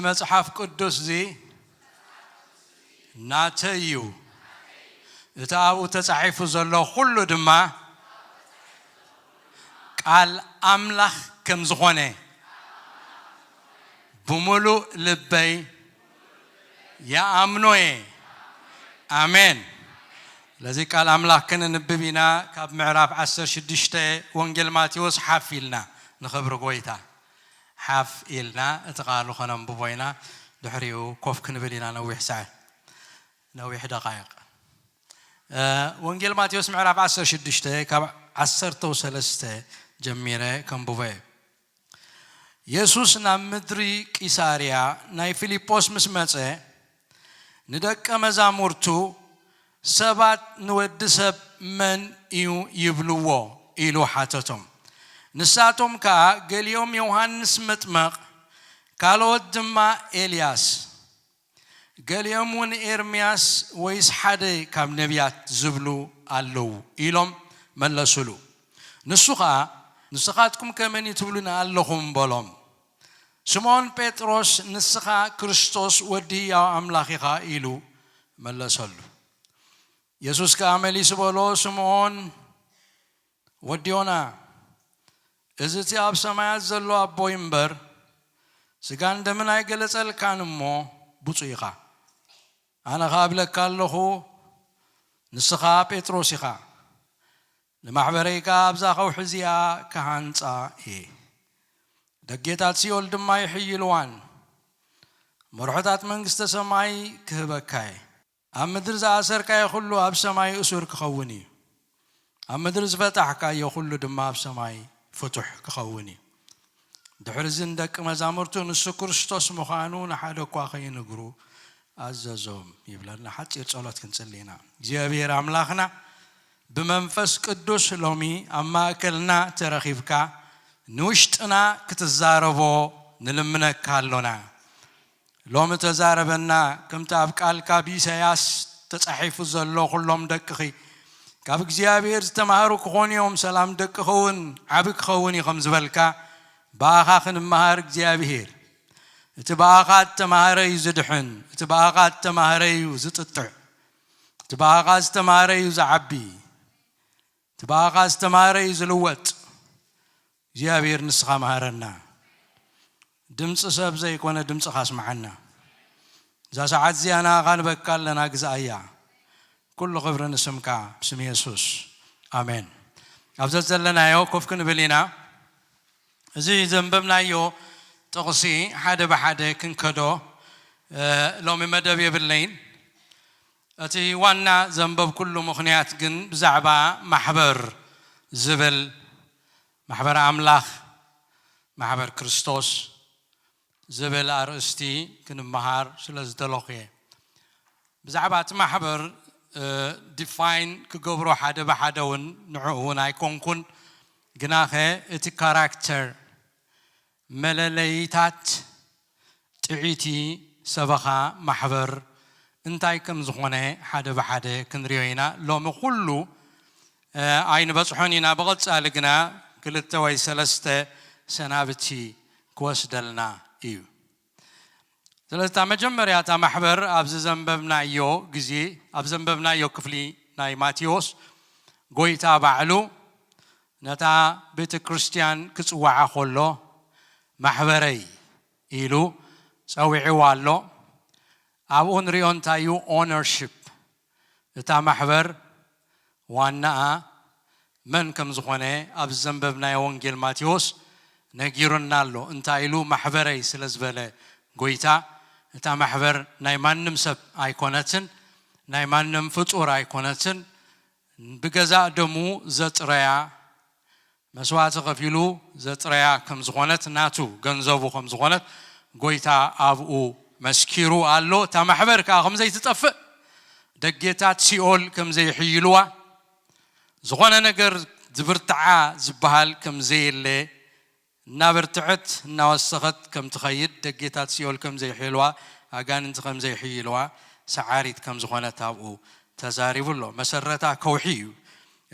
መጽሓፍ ቅዱስ እዚ ናተይ እዩ። እቲ ኣብኡ ተጻሒፉ ዘሎ ኩሉ ድማ ቃል ኣምላኽ ከም ዝኾነ ብምሉእ ልበይ ይኣምኖ እየ። ኣሜን። ስለዚ ቃል ኣምላኽ ክንንብብ ኢና። ካብ ምዕራፍ ዓሰርተ ሽዱሽተ ወንጌል ማቴዎስ ሓፍ ኢልና ንኽብሪ ጎይታ ሓፍ ኢልና እቲ ቃሉ ከነንብቦ ኢና። ድሕሪኡ ኮፍ ክንብል ኢና ነዊሕ ሰዓት፣ ነዊሕ ደቃይቕ። እ፣ ወንጌል ማቴዎስ ምዕራፍ ዓሰርተ ሽዱሽተ ካብ ዓሰርተ ሰለስተ ጀሚረ ከንብቦ እየ። የሱስ ናብ ምድሪ ቂሳርያ ናይ ፊልጶስ ምስ መጸ፣ ንደቀ መዛሙርቱ፣ "ሰባት ንወዲ ሰብ መን እዩ ይብልዎ?" ኢሉ ሓተቶም። ንሳቶም ከኣ፣ "ገሊኦም ዮሃንስ መጥመቕ፣ ካልኦት ድማ ኤልያስ፣ ገሊኦም እውን ኤርምያስ ወይስ ሓደ ካብ ነቢያት ዝብሉ ኣለዉ" ኢሎም መለሱሉ። ንሱ ኸኣ፣ "ንስኻትኩም ከመን እዩ ትብሉኒ ኣለኹም?" በሎም። ስምዖን ጴጥሮስ፣ "ንስኻ ክርስቶስ ወዲ ህያው ኣምላኽ ኢኻ" ኢሉ መለሰሉ። የሱስ ከኣ መሊሱ በሎ፣ "ስምዖን ወዲ ዮና፣ እዚ እቲ ኣብ ሰማያት ዘሎ ኣቦይ እምበር፣ ስጋን ደምን ኣይገለጸልካን እሞ ብፁዕ ኢኻ። ኣነ ኸኣ እብለካ ኣለኹ፣ ንስኻ ጴጥሮስ ኢኻ፣ ንማሕበረይ ከኣ ኣብዛ ኸውሒ እዚኣ ክሃንጻ እየ። ደጌታት ሲኦል ድማ ይሕይልዋን፣ መርሖታት መንግስተ ሰማይ ክህበካ እየ። ኣብ ምድሪ ዝኣሰርካዮ ኩሉ ኣብ ሰማይ እሱር ክኸውን እዩ፣ ኣብ ምድሪ ዝፈታሕካዮ ኩሉ ድማ ኣብ ሰማይ ፍቱሕ ክኸውን እዩ።" ድሕሪ እዚ ንደቂ መዛሙርቱ ንሱ ክርስቶስ ምዃኑ ንሓደ እኳ ከይንግሩ ኣዘዞም ይብለና። ሓጺር ጸሎት ክንጽሊ ኢና። እግዚኣብሔር ኣምላኽና፣ ብመንፈስ ቅዱስ ሎሚ ኣብ ማእከልና ተረኺብካ ንውሽጥና ክትዛረቦ ንልምነካ ኣሎና። ሎሚ ተዛረበና፣ ከምቲ ኣብ ቃልካ ብኢሳያስ ተጻሒፉ ዘሎ፣ "ኩሎም ደቅኺ ካብ እግዚኣብሔር ዝተማህሩ ክኾኑ እዮም፣ ሰላም ደቅኺ እውን ዓቢ ክኸውን እዩ" ከም ዝበልካ፣ ብኣኻ ክንመሃር እግዚኣብሔር፣ እቲ ብኣኻ እተማህረ እዩ ዝድሕን፣ እቲ ብኣኻ እተማህረ እዩ ዝጥጥዕ፣ እቲ ብኣኻ ዝተማህረ እዩ ዝዓቢ፣ እቲ ብኣኻ ዝተማህረ እዩ ዝልወጥ። እግዚኣብሔር ንስኻ መሃረና። ድምፂ ሰብ ዘይኮነ ድምፅኻ ኣስምዓና። እዛ ሰዓት እዚኣ ንኣኻ ንበካ ኣለና፣ ግዛኣያ። ኩሉ ክብሪ ንስምካ፣ ብስም የሱስ። ኣሜን። ኣብ ዘዘለናዮ ኮፍ ክንብል ኢና። እዚ ዘንበብናዮ ጥቕሲ ሓደ ብሓደ ክንከዶ፣ እ፣ ሎሚ መደብ የብለይን። እቲ ዋና ዘንበብኩሉ ምኽንያት ግን ብዛዕባ ማሕበር ዝብል፣ ማሕበር ኣምላኽ፣ ማሕበር ክርስቶስ ዝብል ኣርእስቲ ክንመሃር ስለ ዝደለኹ እየ። ብዛዕባ እቲ ማሕበር፣ እ፣ ዲፋይን ክገብሮ ሓደ ብሓደ እውን ንዕኡ እውን ኣይኮንኩን። ግናኸ እቲ ካራክተር፣ መለለይታት ጥዒቲ ሰበኻ ማሕበር እንታይ ከም ዝኾነ ሓደ ብሓደ ክንሪኦ ኢና። ሎሚ ኩሉ፣ እ፣ ኣይንበጽሖን ኢና። ብቐጻሊ ግና ክልተ ወይ ሰለስተ ሰናብቲ ክወስደልና እዩ። ስለዚ እታ መጀመርያ እታ ማሕበር ኣብዚ ዘንበብናዮ ግዜ፣ ኣብ ዘንበብናዮ ክፍሊ ናይ ማቴዎስ፣ ጎይታ ባዕሉ ነታ ቤተ ክርስቲያን ክጽውዓ ከሎ፣ ማሕበረይ ኢሉ ጸዊዕዋ ኣሎ። ኣብኡ ንሪኦ እንታይ እዩ? ኦነርሺፕ እታ ማሕበር ዋናኣ መን ከም ዝኾነ ኣብዚ ዘንበብናዮ ወንጌል ማቴዎስ ነጊሩና ኣሎ። እንታይ ኢሉ? ማሕበረይ ስለ ዝበለ ጎይታ፣ እታ ማሕበር ናይ ማንም ሰብ ኣይኮነትን፣ ናይ ማንም ፍጡር ኣይኮነትን። ብገዛእ ደሙ ዘጥረያ፣ መስዋዕቲ ከፊሉ ዘጥረያ ከም ዝኾነት፣ ናቱ ገንዘቡ ከም ዝኾነት ጎይታ ኣብኡ መስኪሩ ኣሎ። እታ ማሕበር ከኣ ከም ዘይትጠፍእ፣ ደጌታት ሲኦል ከም ዘይሕይልዋ፣ ዝኾነ ነገር ዝብርትዓ ዝበሃል ከም ዘየለ፣ እናበርትዐት እናወሰኸት ከም ትኸይድ፣ ደጌታት ሲኦል ከም ዘይሕይልዋ፣ ኣጋንንቲ ከም ዘይሕይልዋ፣ ሰዓሪት ከም ዝኾነት ኣብኡ ተዛሪቡ ኣሎ። መሰረታ ከውሒ እዩ።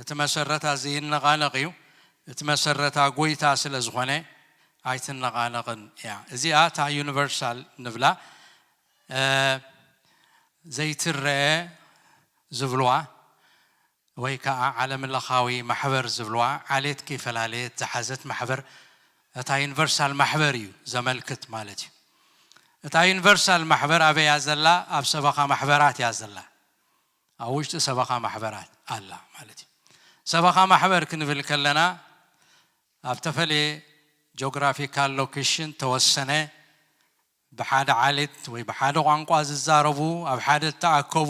እቲ መሰረታ ዘይነቓነቕ እዩ። እቲ መሰረታ ጎይታ ስለ ዝኾነ፣ ኣይትነቓነቕን እያ። እዚኣ እታ ዩኒቨርሳል ንብላ፣ እ፣ ዘይትረአ ዝብልዋ፣ ወይ ከዓ ዓለም ለኻዊ ማሕበር ዝብልዋ፣ ዓሌት ከይፈላለየት ዝሓዘት ማሕበር፣ እታ ዩኒቨርሳል ማሕበር እዩ ዘመልክት ማለት እዩ። እታ ዩኒቨርሳል ማሕበር ኣበይ እያ ዘላ? ኣብ ሰበኻ ማሕበራት እያ ዘላ። ኣብ ውሽጢ ሰበኻ ማሕበራት ኣላ ማለት እዩ። ሰበኻ ማሕበር ክንብል ከለና፣ ኣብ ተፈለየ ጂኦግራፊካል ሎኬሽን ተወሰነ፣ ብሓደ ዓሌት ወይ ብሓደ ቋንቋ ዝዛረቡ፣ ኣብ ሓደ ዝተኣከቡ፣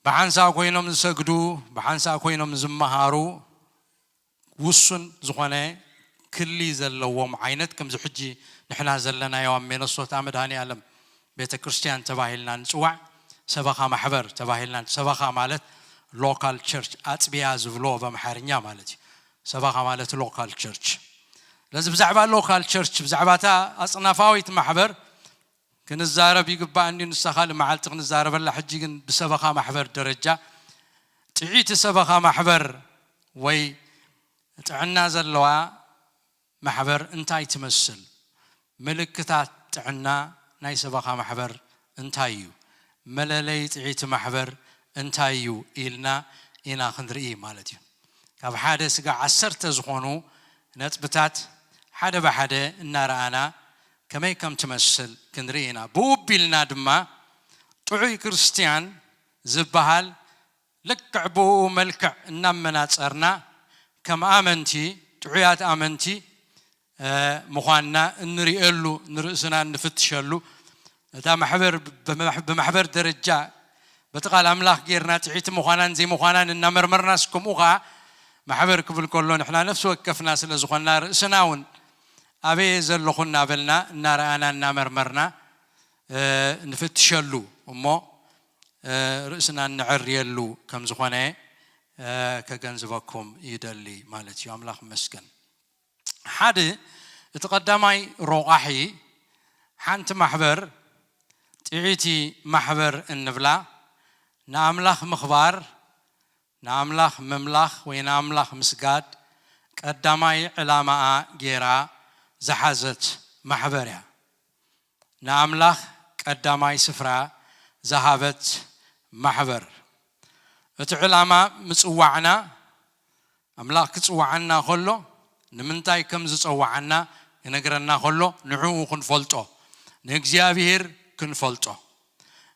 ብሓንሳእ ኮይኖም ዝሰግዱ፣ ብሓንሳእ ኮይኖም ዝመሃሩ፣ ውሱን ዝኾነ ክሊ ዘለዎም ዓይነት፣ ከምዚ ሕጂ ንሕና ዘለናዮ ኣብ ሚነሶታ መድኃኔ ዓለም ቤተ ክርስቲያን ተባሂልና ንጽዋዕ፣ ሰበኻ ማሕበር ተባሂልና፣ ሰበኻ ማለት ሎካል ቸርች፣ ኣጽቢያ ዝብሎ በምሓርኛ ማለት እዩ። ሰበኻ ማለት ሎካል ቸርች። ስለዚ ብዛዕባ ሎካል ቸርች፣ ብዛዕባ እታ ኣጽናፋዊት ማሕበር ክንዛረብ ይግባእ እንዲ፣ ንሳ ካልእ መዓልቲ ክንዛረበላ። ሕጂ ግን ብሰበኻ ማሕበር ደረጃ ጥዒቲ ሰበኻ ማሕበር ወይ ጥዕና ዘለዋ ማሕበር እንታይ ትመስል? ምልክታት ጥዕና ናይ ሰበኻ ማሕበር እንታይ እዩ? መለለይ ጥዒቲ ማሕበር እንታይ እዩ? ኢልና ኢና ክንርኢ ማለት እዩ። ካብ ሓደ ስጋዕ ዓሰርተ ዝኾኑ ነጥብታት ሓደ ብሓደ እናረኣና ከመይ ከም ትመስል ክንርኢ ኢና። ብኡ ኣቢልና ድማ ጥዑይ ክርስትያን ዝበሃል ልክዕ ብኡ መልክዕ እናመናጸርና ከም ኣመንቲ፣ ጥዑያት ኣመንቲ፣ እ፣ ምዃንና እንርእየሉ፣ ንርእስና እንፍትሸሉ፣ እታ ማሕበር ብማሕ-፣ ብማሕበር ደረጃ በቲ ቃል ኣምላኽ ጌርና ጥዕይቲ ምዃናን ዘይምዃናን እናመርመርናስ፣ ከምኡ ኸዓ ማሕበር ክብል ከሎ ንሕና ነፍሲ ወከፍና ስለ ዝኾንና፣ ርእስና እውን ኣበየ ዘለኹ እናበልና እናረኣና እናመርመርና፣ እ፣ ንፍትሸሉ እሞ፣ እ፣ ርእስና እነዐርየሉ ከም ዝኾነ፣ እ፣ ከገንዝበኩም ይደሊ ማለት እዩ። ኣምላኽ ይመስገን። ሓደ፣ እቲ ቀዳማይ ሮቋሒ፣ ሓንቲ ማሕበር ጥዕይቲ ማሕበር እንብላ ንኣምላኽ ምኽባር፣ ንኣምላኽ ምምላኽ ወይ ንኣምላኽ ምስጋድ ቀዳማይ ዕላማኣ ጌራ ዝሓዘት ማሕበር እያ። ንኣምላኽ ቀዳማይ ስፍራ ዝሃበት ማሕበር። እቲ ዕላማ ምጽዋዕና፣ ኣምላኽ ክጽውዓና ከሎ ንምንታይ ከም ዝጸውዓና ክነግረና ከሎ ንዕኡ ክንፈልጦ፣ ንእግዚኣብሔር ክንፈልጦ።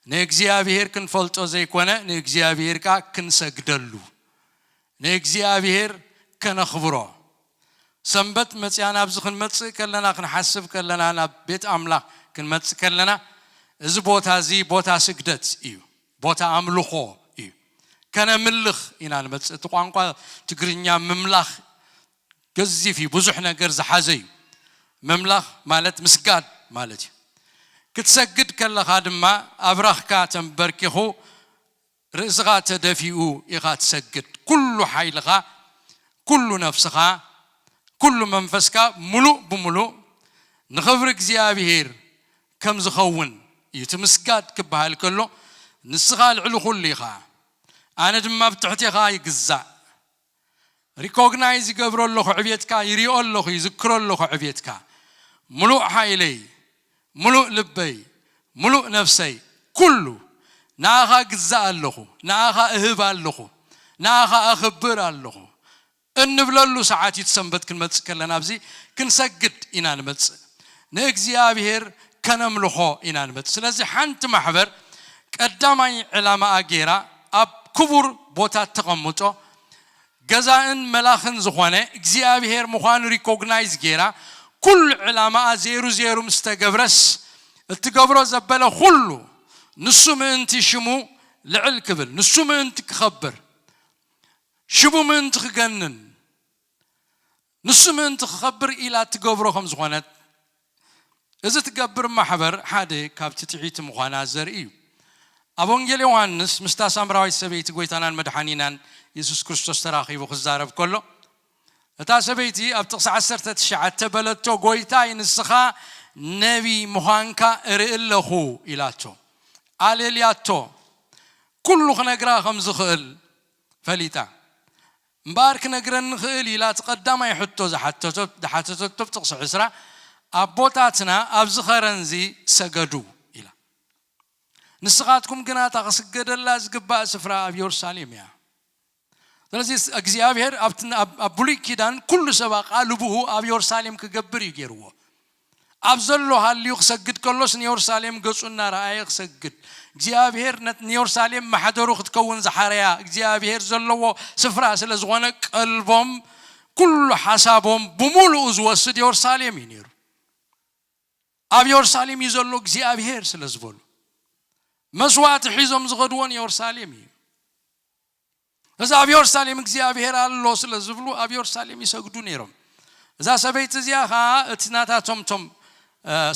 ንእግዚኣብሔር ክንፈልጦ ዘይኮነ፣ ንእግዚኣብሔር ከኣ ክንሰግደሉ፣ ንእግዚኣብሔር ከነኽብሮ። ሰንበት መጽያ ናብዚ ክንመጽእ ከለና፣ ክንሓስብ ከለና፣ ናብ ቤት ኣምላኽ ክንመጽእ ከለና፣ እዚ ቦታ እዚ ቦታ ስግደት እዩ፣ ቦታ ኣምልኾ እዩ። ከነምልኽ ኢና ንመጽእ። እቲ ቋንቋ ትግርኛ ምምላኽ ገዚፍ እዩ፣ ብዙሕ ነገር ዝሓዘ እዩ። ምምላኽ ማለት ምስጋድ ማለት እዩ። ክትሰግድ ከለኻ ድማ ኣብራኽካ ተንበርኪኹ፣ ርእስኻ ተደፊኡ ኢኻ ትሰግድ። ኩሉ ሓይልኻ፣ ኩሉ ነፍስኻ፣ ኩሉ መንፈስካ ምሉእ ብምሉእ ንኽብሪ እግዚኣብሔር ከም ዝኸውን እዩ። እቲ ምስጋድ ክበሃል ከሎ፣ ንስኻ ልዕሊ ኩሉ ኢኻ፣ ኣነ ድማ ኣብ ትሕቴኻ ይግዛእ። ሪኮግናይዝ ይገብሮ ኣለኹ ዕብየትካ፣ ይሪኦ ኣለኹ፣ ይዝክሮ ኣለኹ ዕብየትካ። ምሉእ ሓይለይ፣ ምሉእ ልበይ፣ ምሉእ ነፍሰይ፣ ኩሉ ንኣኻ ግዛእ ኣለኹ፣ ንኣኻ እህብ ኣለኹ፣ ንኣኻ ኣኽብር ኣለኹ እንብለሉ ሰዓት እዩ። እቲ ሰንበት ክንመጽእ ከለና ኣብዚ ክንሰግድ ኢና ንመጽእ፣ ንእግዚኣብሔር ከነምልኾ ኢና ንመጽእ። ስለዚ ሓንቲ ማሕበር ቀዳማይ ዕላማኣ ጌራ ኣብ ክቡር ቦታ ተቐምጦ፣ ገዛእን መላኽን ዝኾነ እግዚኣብሔር ምዃኑ ሪኮግናይዝ ጌራ፣ ኩሉ ዕላማኣ ዜሩ ዜሩ ምስ ተገብረስ፣ እትገብሮ ዘበለ ኩሉ ንሱ ምእንቲ ሽሙ ልዕል ክብል፣ ንሱ ምእንቲ ክኸብር፣ ሽሙ ምእንቲ ክገንን፣ ንሱ ምእንቲ ክኸብር ኢላ እትገብሮ ከም ዝኾነት፣ እዚ ትገብር ማሕበር ሓደ ካብቲ ጥዒቲ ምዃና ዘርኢ እዩ። ኣብ ወንጌል ዮሃንስ ምስታ ሳምራዊት ሰበይቲ ጎይታናን መድሓኒናን የሱስ ክርስቶስ ተራኺቡ ክዛረብ ከሎ፣ እታ ሰበይቲ ኣብ ጥቕሲ ዓሰርተ ትሽዓተ በለቶ፣ "ጎይታይ፣ ንስኻ ነቢ ምዃንካ እርኢ ኣለኹ" ኢላቶ። ኣለልያቶ። ኩሉ ክነግራ ከም ዝኽእል ፈሊጣ። እምበኣር ክነግረኒ ክእል ኢላ እቲ ቀዳማይ ሕቶ ዝሓተቶ- ዝሓተተቶ ጥቕሲ ዕስራ ኣቦታትና ኣብዚ ኸረንዚ ሰገዱ ኢላ። ንስኻትኩም ግና እታ ክስገደላ ዝግባእ ስፍራ ኣብ የሩሳሌም እያ። ስለዚ እግዚኣብሔር ኣብቲ- ኣብ ኣብ ብሉይ ኪዳን ኩሉ ሰብ ኣቓልብኡ ኣብ የሩሳሌም ክገብር እዩ ገይርዎ። ኣብ ዘሎ ሃልዩ ክሰግድ ከሎስ ንየሩሳሌም ገጹ እናረኣየ ክሰግድ እግዚኣብሔር ነት- ንየሩሳሌም ማሕደሩ ክትከውን ዝሓረያ እግዚኣብሔር ዘለዎ ስፍራ ስለ ዝኾነ ቀልቦም ኩሉ ሓሳቦም ብምሉኡ ዝወስድ የሩሳሌም እዩ ነይሩ። ኣብ የሩሳሌም እዩ ዘሎ እግዚኣብሔር ስለ ዝበሉ መስዋዕቲ ሒዞም ዝኸድዎ ንየሩሳሌም እዩ። እዚ ኣብ የሩሳሌም እግዚኣብሔር ኣሎ ስለ ዝብሉ ኣብ የሩሳሌም ይሰግዱ ነይሮም። እዛ ሰበይቲ እዚኣ ኸዓ እቲ ናታቶም ቶም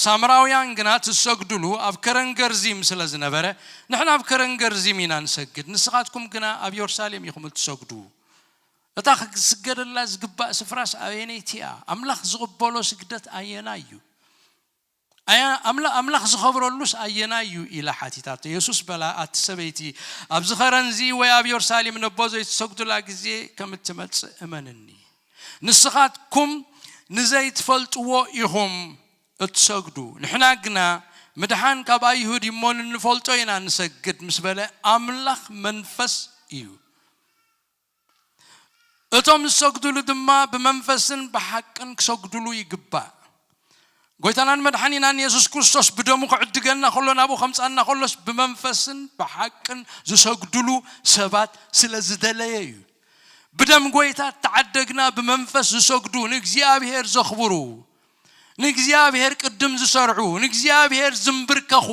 ሳምራውያን ግና ትሰግዱሉ ኣብ ከረን ገርዚም ስለ ዝነበረ ንሕና ኣብ ከረን ገርዚም ኢና ንሰግድ፣ ንስኻትኩም ግና ኣብ የሩሳሌም ኢኹም እትሰግዱ። እታ ክስገደላ ዝግባእ ስፍራስ ኣየነይቲ እያ? ኣምላኽ ዝቕበሎ ስግደት ኣየናይ እዩ? ኣያ ኣምላ- ኣምላኽ ዝኸብረሉስ ኣየናይ እዩ ኢላ ሓቲታቶ። የሱስ በላ ኣቲ ሰበይቲ ኣብዚ ኸረንዚ ወይ ኣብ የሩሳሌም ነቦ ዘይትሰግዱላ ግዜ ከም እትመጽእ እመንኒ። ንስኻትኩም ንዘይትፈልጥዎ ኢኹም እትሰግዱ፣ ንሕና ግና ምድሓን ካብ ኣይሁድ እሞ ንንፈልጦ ኢና ንሰግድ ምስ በለ ኣምላኽ መንፈስ እዩ። እቶም ዝሰግዱሉ ድማ ብመንፈስን ብሓቅን ክሰግዱሉ ይግባእ። ጎይታናን መድሓኒናን የሱስ ክርስቶስ ብደሙ ክዕድገና ከሎ ናብኡ ከምፃና ከሎስ ብመንፈስን ብሓቅን ዝሰግዱሉ ሰባት ስለ ዝደለየ እዩ። ብደም ጎይታ ተዓደግና ብመንፈስ ዝሰግዱ ንእግዚኣብሔር ዘኽብሩ ንእግዚኣብሔር ቅድም ዝሰርዑ ንእግዚኣብሔር ዝምብርከኹ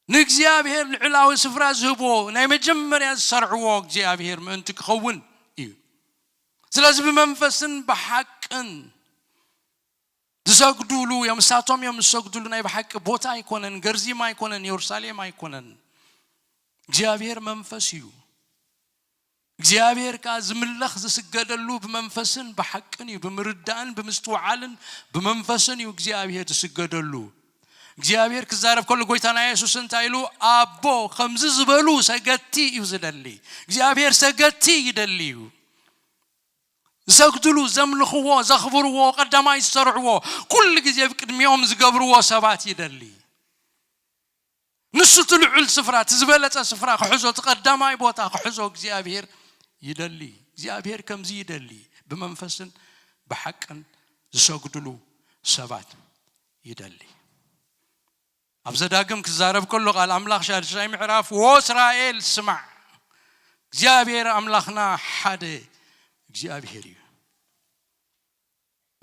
ንእግዚኣብሔር ልዕላዊ ስፍራ ዝህብዎ ናይ መጀመርያ ዝሰርዕዎ እግዚኣብሔር ምእንቲ ክኸውን እዩ። ስለዚ ብመንፈስን ብሓቅን ዝሰግዱሉ እዮም። እሳቶም እዮም ዝሰግዱሉ። ናይ ብሓቂ ቦታ ኣይኮነን፣ ገርዚም ኣይኮነን፣ የሩሳሌም ኣይኮነን። እግዚኣብሔር መንፈስ እዩ። እግዚኣብሔር ከኣ ዝምለኽ ዝስገደሉ ብመንፈስን ብሓቅን እዩ፣ ብምርዳእን ብምስትውዓልን ብመንፈስን እዩ እግዚኣብሔር ዝስገደሉ። እግዚኣብሔር ክዛረብ ከሎ ጎይታና የሱስ እንታይ ኢሉ? ኣቦ ከምዚ ዝበሉ ሰገድቲ እዩ ዝደሊ። እግዚኣብሔር ሰገድቲ ይደሊ እዩ። ዝሰግድሉ፣ ዘምልኽዎ፣ ዘኽብርዎ፣ ቀዳማይ ዝሰርዕዎ፣ ኩሉ ግዜ ብቅድሚኦም ዝገብርዎ ሰባት ይደሊ። ንሱ እቲ ልዑል ስፍራ፣ እቲ ዝበለጸ ስፍራ ክሕዞ፣ እቲ ቀዳማይ ቦታ ክሕዞ እግዚኣብሔር ይደሊ። እግዚኣብሔር ከምዚ ይደሊ፣ ብመንፈስን ብሓቅን ዝሰግድሉ ሰባት ይደሊ። ኣብ ዘዳግም ክዛረብ ከሎ ቃል ኣምላኽ ሻድሻይ ምዕራፍ፣ "ወ እስራኤል ስማዕ፣ እግዚኣብሔር ኣምላኽና ሓደ እግዚኣብሔር እዩ።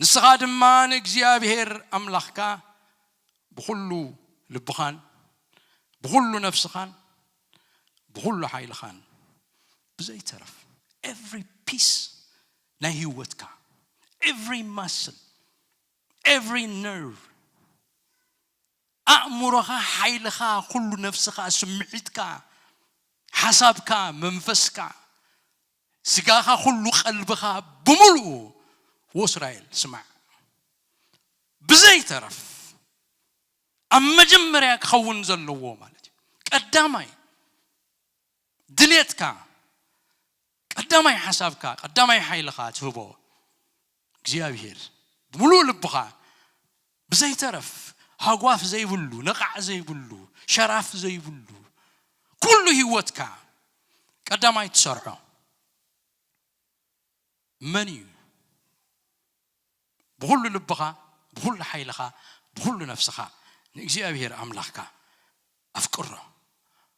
ንስኻ ድማ ንእግዚኣብሔር ኣምላኽካ ብኹሉ ልብኻን ብኹሉ ነፍስኻን ብኹሉ ሓይልኻን ብዘይተረፍ every piece ናይ ህይወትካ every muscle every nerve ኣእምሮኻ ሓይልኻ ኩሉ ነፍስኻ ስምዒትካ ሓሳብካ መንፈስካ ስጋኻ ኩሉ ቀልብኻ ብምሉኡ ወ እስራኤል ስማዕ ብዘይተረፍ ኣብ መጀመርያ ክኸውን ዘለዎ ማለት እዩ። ቀዳማይ ድሌትካ ቀዳማይ ሓሳብካ ቀዳማይ ሓይልኻ ትህቦ እግዚኣብሔር ብምሉእ ልብኻ ብዘይተረፍ ሃጓፍ ዘይብሉ ነቓዕ ዘይብሉ ሸራፍ ዘይብሉ ኩሉ ህይወትካ ቀዳማይ ትሰርሖ መን እዩ? ብኹሉ ልብኻ ብኹሉ ሓይልኻ ብኹሉ ነፍስኻ ንእግዚኣብሔር ኣምላኽካ ኣፍቅሮ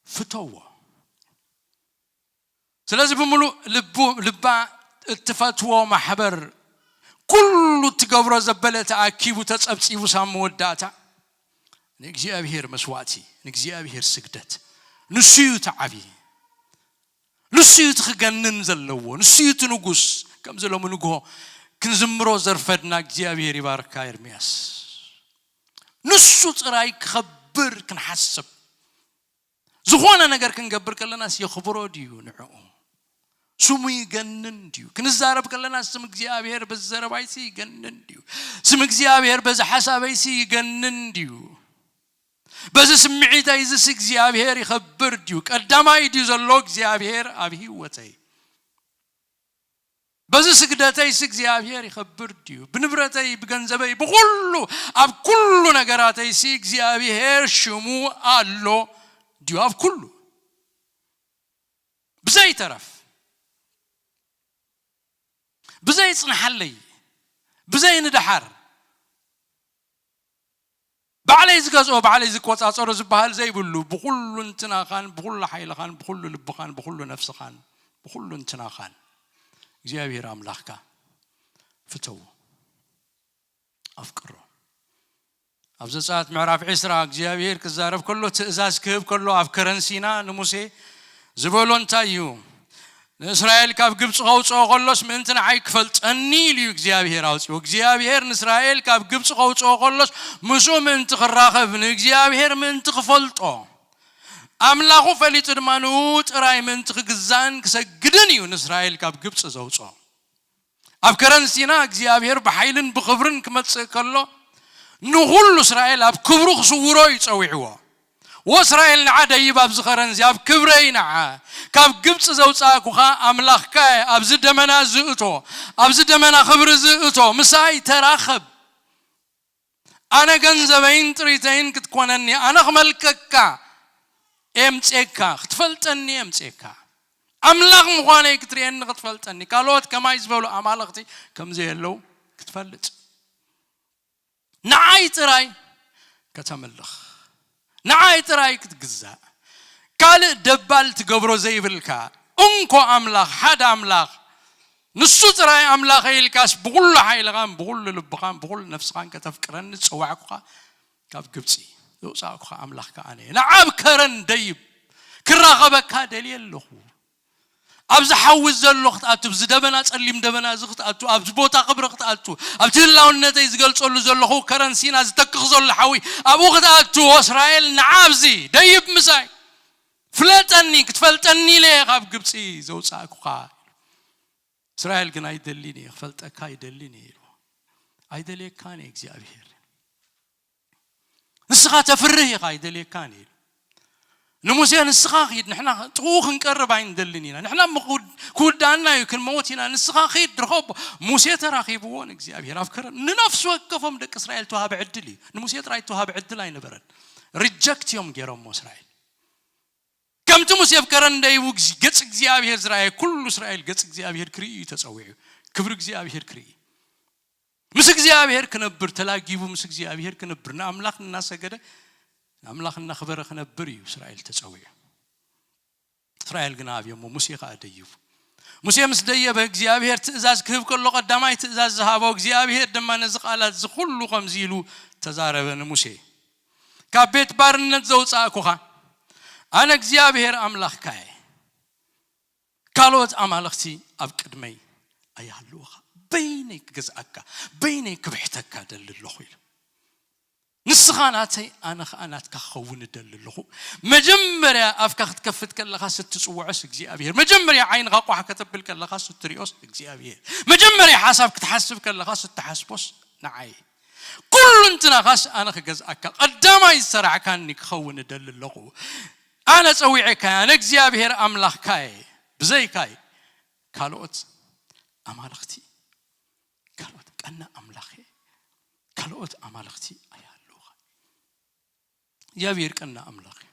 ፍተዎ። ስለዚ ብምሉእ ልቡ ልባ እትፈትዎ ማሕበር ኩሉ እትገብሮ ዘበለ ተኣኪቡ ተጸብጺቡ ሳብ መወዳእታ ንእግዚኣብሔር መስዋእቲ ንእግዚኣብሔር ስግደት ንሱ እዩ ተዓቢ ንሱ እዩ እቲ ክገንን ዘለዎ ንሱ እዩ እቲ ንጉስ ከምዚ ሎሚ ንግሆ ክንዝምሮ ዘርፈድና እግዚኣብሔር ይባርካ ኤርምያስ ንሱ ጥራይ ክኸብር ክንሓስብ ዝኾነ ነገር ክንገብር ከለናስ የኽብሮ ድዩ ንዕኡ ስሙ ይገንን ድዩ ክንዛረብ ከለና ስም እግዚኣብሔር በዚ ዘረባይሲ ይገንን ድዩ ስም እግዚኣብሔር በዚ ሓሳበይሲ ይገንን ድዩ በዚ ስምዒተይዝስ እግዚኣብሔር ይኸብር ድዩ ቀዳማይ ድዩ ዘሎ እግዚኣብሔር ኣብ ህይወተይ በዚ ስግደተይስ እግዚኣብሔር ይኸብር ድዩ? ብንብረተይ፣ ብገንዘበይ፣ ብኹሉ፣ ኣብ ኩሉ ነገራተይሲ እግዚኣብሔር ሽሙ ኣሎ ድዩ? ኣብ ኩሉ። ብዘይተረፍ፣ ብዘይጽንሓለይ፣ ብዘይንድሓር፣ ባዕለይ ዝገዝኦ፣ ባዕለይ ዝቆጻጸሮ ዝበሃል ዘይብሉ፣ ብኹሉ እንትናኻን፣ ብኹሉ ሓይልኻን፣ ብኹሉ ልብኻን፣ ብኹሉ ነፍስኻን፣ ብኹሉ እንትናኻን እግዚኣብሔር ኣምላኽካ ፍተዎ፣ ኣፍቅሮ። ኣብ ዘጸኣት ምዕራፍ ዕስራ እግዚኣብሔር ክዛረብ ከሎ፣ ትእዛዝ ክህብ ከሎ፣ ኣብ ከረን ሲና ንሙሴ ዝበሎ እንታይ እዩ? ንእስራኤል ካብ ግብጺ ከውጽኦ ከሎስ ምእንቲ ንዓይ ክፈልጠኒ ኢሉ እዩ እግዚኣብሔር ኣውጺኦ። እግዚኣብሔር ንእስራኤል ካብ ግብጺ ከውጽኦ ከሎስ ምስኡ ምእንቲ ክራኸብ፣ ንእግዚኣብሔር ምእንቲ ክፈልጦ፣ ኣምላኹ ፈሊጡ ድማ ንኡ ጥራይ ምእንቲ ክግዛእን ክሰግድን እዩ ንእስራኤል ካብ ግብጺ ዘውጽኦ። ኣብ ከረን ሲና እግዚኣብሔር ብሓይልን ብኽብርን ክመጽእ ከሎ፣ ንኹሉ እስራኤል ኣብ ክብሩ ክስውሮ እዩ ጸዊዕዎ። ወእስራኤል ንዓ ደይብ ኣብዚ ኸረንዚ ኣብ ክብረይ ንዓ፣ ካብ ግብጺ ዘውጻእኩኻ ኣምላኽካ እየ። ኣብዚ ደመና ዝእቶ፣ ኣብዚ ደመና ክብሪ ዝእቶ ምሳይ ተራኸብ። ኣነ ገንዘበይን ጥሪተይን ክትኮነኒ፣ ኣነ ክመልከካ እየ ምጽኤካ፣ ክትፈልጠኒ እየ ምጽኤካ። ኣምላኽ ምዃነይ ክትርእየኒ ክትፈልጠኒ። ካልኦት ከማይ ዝበሉ ኣማልኽቲ ከም ዘየለዉ ክትፈልጥ። ንዓይ ጥራይ ከተምልኽ፣ ንዓይ ጥራይ ክትግዛእ፣ ካልእ ደባል ትገብሮ ዘይብልካ እንኮ ኣምላኽ፣ ሓደ ኣምላኽ፣ ንሱ ጥራይ ኣምላኸይ ኢልካስ ብኹሉ ሓይልኻን ብኹሉ ልብኻን ብኹሉ ነፍስኻን ከተፍቅረኒ ዝጸዋዕኩኻ፣ ካብ ግብጺ ዘውጻእኩኻ ኣምላኽካ ኣነ እየ። ንዓ ኣብ ከረን ደይብ ክራኸበካ ደልየ ኣለኹ። ኣብዚ ሓዊ ዘሎ ክትኣቱ፣ ኣብዚ ደበና፣ ጸሊም ደበና እዚ ክትኣቱ፣ ኣብዚ ቦታ ክብሪ ክትኣቱ፣ ኣብቲ ህላውነተይ ዝገልጸሉ ዘለኹ ከረን ሲና ዝተክኽ ዘሎ ሓዊ፣ ኣብኡ ክትኣቱ፣ እስራኤል ንዓ ኣብዚ ደይብ ምሳይ፣ ፍለጠኒ፣ ክትፈልጠኒ ኢለ እየ ካብ ግብጺ ዘውጻእኩኻ። እስራኤል ግን ኣይደልን እየ፣ ክፈልጠካ ኣይደልን እየ ኢልዎ። ኣይደልየካን እየ እግዚኣብሔር። ንስኻ ተፍርህ ኢኻ፣ ኣይደልየካን እዩ። ንሙሴ ንስኻ ኺድ፣ ንሕና ጥቕኡ ክንቀርብ ኣይንደልን ኢና። ንሕና እሞ ክውድ-፣ ክውድኣና እዩ፣ ክንመውት ኢና። ንስኻ ኺድ፣ ርኸቦ። ሙሴ ተራኺብዎ ንእግዚኣብሔር ኣብ ከረን። ንነፍሲ ወከፎም ደቂ እስራኤል ተዋሃበ ዕድል እዩ። ንሙሴ ጥራይ ተዋሃበ ዕድል ኣይነበረን። ሪጀክት እዮም ገይሮሞ እስራኤል። ከምቲ ሙሴ ኣብ ከረን ደይቡ ግዝ-፣ ገጽ እግዚኣብሔር ዝረኣየ፣ ኩሉ እስራኤል ገጽ እግዚኣብሔር ክርኢ እዩ ተጸዊዑ። ክብሪ እግዚኣብሔር ክርኢ። ምስ እግዚኣብሔር ክነብር ተላጊቡ፣ ምስ እግዚኣብሔር ክነብር፣ ንኣምላኽ እናሰገደ፣ ንኣምላኽ እናኽበረ ክነብር እዩ እስራኤል ተጸዊዑ። እስራኤል ግና ኣብዮሞ፣ ሙሴ ኸኣ ደይቡ። ሙሴ ምስ ደየበ፣ እግዚኣብሔር ትእዛዝ ክህብ ከሎ፣ ቀዳማይ ትእዛዝ ዝሃቦ እግዚኣብሔር ድማ ነዚ ቃላት እዚ ኹሉ ኸምዚ ኢሉ ተዛረበ ንሙሴ። ካብ ቤት ባርነት ዘውጻእኩኻ ኣነ እግዚኣብሔር ኣምላኽካ እየ። ካልኦት ኣማልኽቲ ኣብ ቅድመይ ኣይሃልውኻ። በይነይ ክገዝኣካ፣ በይነይ ክብሕተካ ደሊ ኣለኹ ኢሉ። ንስኻ ናተይ፣ ኣነ ኸኣ ናትካ ክኸውን እደሊ ኣለኹ። መጀመርያ ኣፍካ ክትከፍት ከለኻስ እትጽውዖስ እግዚኣብሔር። መጀመርያ ዓይንኻ ቋሕ ከተብል ከለኻስ እትሪኦስ እግዚኣብሔር። መጀመርያ ሓሳብ ክትሓስብ ከለኻስ እትሓስቦስ ንዓይ። ኩሉ እንትናኻስ ኣነ ክገዝኣካ፣ ቀዳማይ ዝሰራዕካኒ ክኸውን እደሊ ኣለኹ። ኣነ ጸዊዐካ እየ፣ ኣነ እግዚኣብሔር ኣምላኽካ እየ። ብዘይካይ ካልኦት ኣማልኽቲ፣ ካልኦት ቀና ኣምላኽ እየ፣ ካልኦት ኣማልኽቲ ኣይሃልውኻ። እግዚኣብሔር ቀና ኣምላኽ እዩ።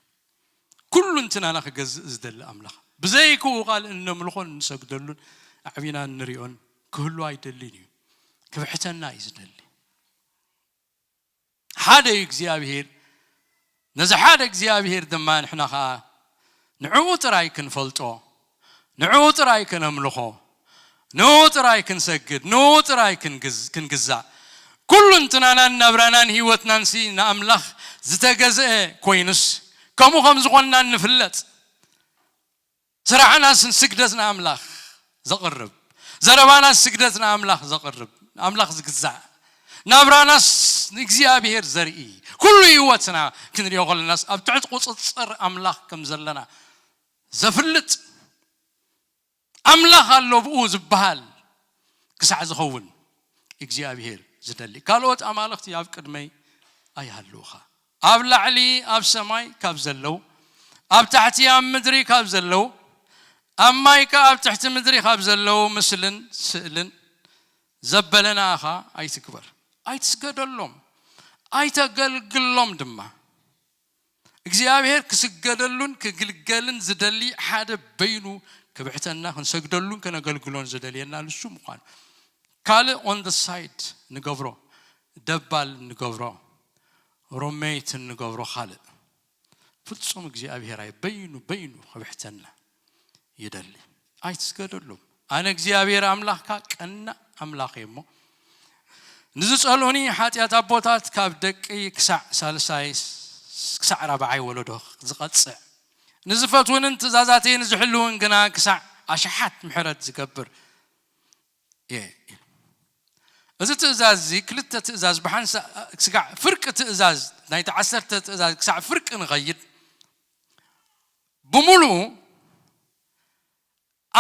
ኩሉ እንትናና ክገዝእ ዝደሊ ኣምላኽ። ብዘይክኡ ቃል እነምልኾን እንሰግደሉን ኣዕቢና እንሪኦን ክህሉ ኣይደልን እዩ። ክብሕተና እዩ ዝደሊ። ሓደ እዩ እግዚኣብሔር። ነዚ ሓደ እግዚኣብሔር ድማ ንሕና ኸኣ ንዕኡ ጥራይ ክንፈልጦ፣ ንዕኡ ጥራይ ክነምልኾ፣ ንኡ ጥራይ ክንሰግድ፣ ንኡ ጥራይ ክንግዝ-፣ ክንግዛእ፣ ኩሉ እንትናናን ናብራናን ህይወትናንሲ ንኣምላኽ ዝተገዝአ ኮይኑስ፣ ከምኡ ከም ዝኾንና ንፍለጥ። ስራሕናስ ንስግደት ንኣምላኽ ዘቕርብ፣ ዘረባናስ ስግደት ንኣምላኽ ዘቕርብ፣ ንኣምላኽ ዝግዛእ፣ ናብራናስ ንእግዚኣብሔር ዘርኢ፣ ኩሉ ህይወትና ክንሪኦ ከለናስ ኣብ ትሕቲ ቁጽጽር ኣምላኽ ከም ዘለና ዘፍልጥ፣ ኣምላኽ ኣሎ ብኡ ዝበሃል ክሳዕ ዝኸውን እግዚኣብሔር ዝደሊ። ካልኦት ኣማልኽቲ ኣብ ቅድመይ ኣይሃልውኻ። ኣብ ላዕሊ ኣብ ሰማይ ካብ ዘለዉ፣ ኣብ ታሕቲ ኣብ ምድሪ ካብ ዘለዉ፣ ኣብ ማይ ከኣ ኣብ ትሕቲ ምድሪ ካብ ዘለዉ ምስልን ስእልን ዘበለ ንኣኻ ኣይትግበር። ኣይትስገደሎም፣ ኣይተገልግሎም ድማ። እግዚኣብሔር ክስገደሉን ክግልገልን ዝደሊ ሓደ በይኑ ክብሕተና ክንሰግደሉን ከነገልግሎን ዝደልየና ንሱ ምዃኑ። ካልእ on the side ንገብሮ፣ ደባል ንገብሮ፣ ሮሜት ንገብሮ ካልእ። ፍጹም እግዚኣብሔር ኣይ በይኑ በይኑ ክብሕተና ይደሊ። ኣይትስገደሎም። ኣነ እግዚኣብሔር ኣምላኽካ ቀናእ ኣምላኽ እየ እሞ፣ ንዝጸልኡኒ ሓጢኣት ኣቦታት ካብ ደቂ ክሳዕ ሳልሳይ ክሳዕ ራብዓይ ወለዶ ዝቐጽዕ፣ ንዝፈትውንን ትእዛዛተይ ንዝሕልውን ግና ክሳዕ ኣሽሓት ምሕረት ዝገብር እየ። እዚ ትእዛዝ እዚ ክልተ ትእዛዝ ብሓንሳእ ክስጋዕ ፍርቂ ትእዛዝ ናይቲ ዓሰርተ ትእዛዝ ክሳዕ ፍርቂ ንኸይድ ብምሉኡ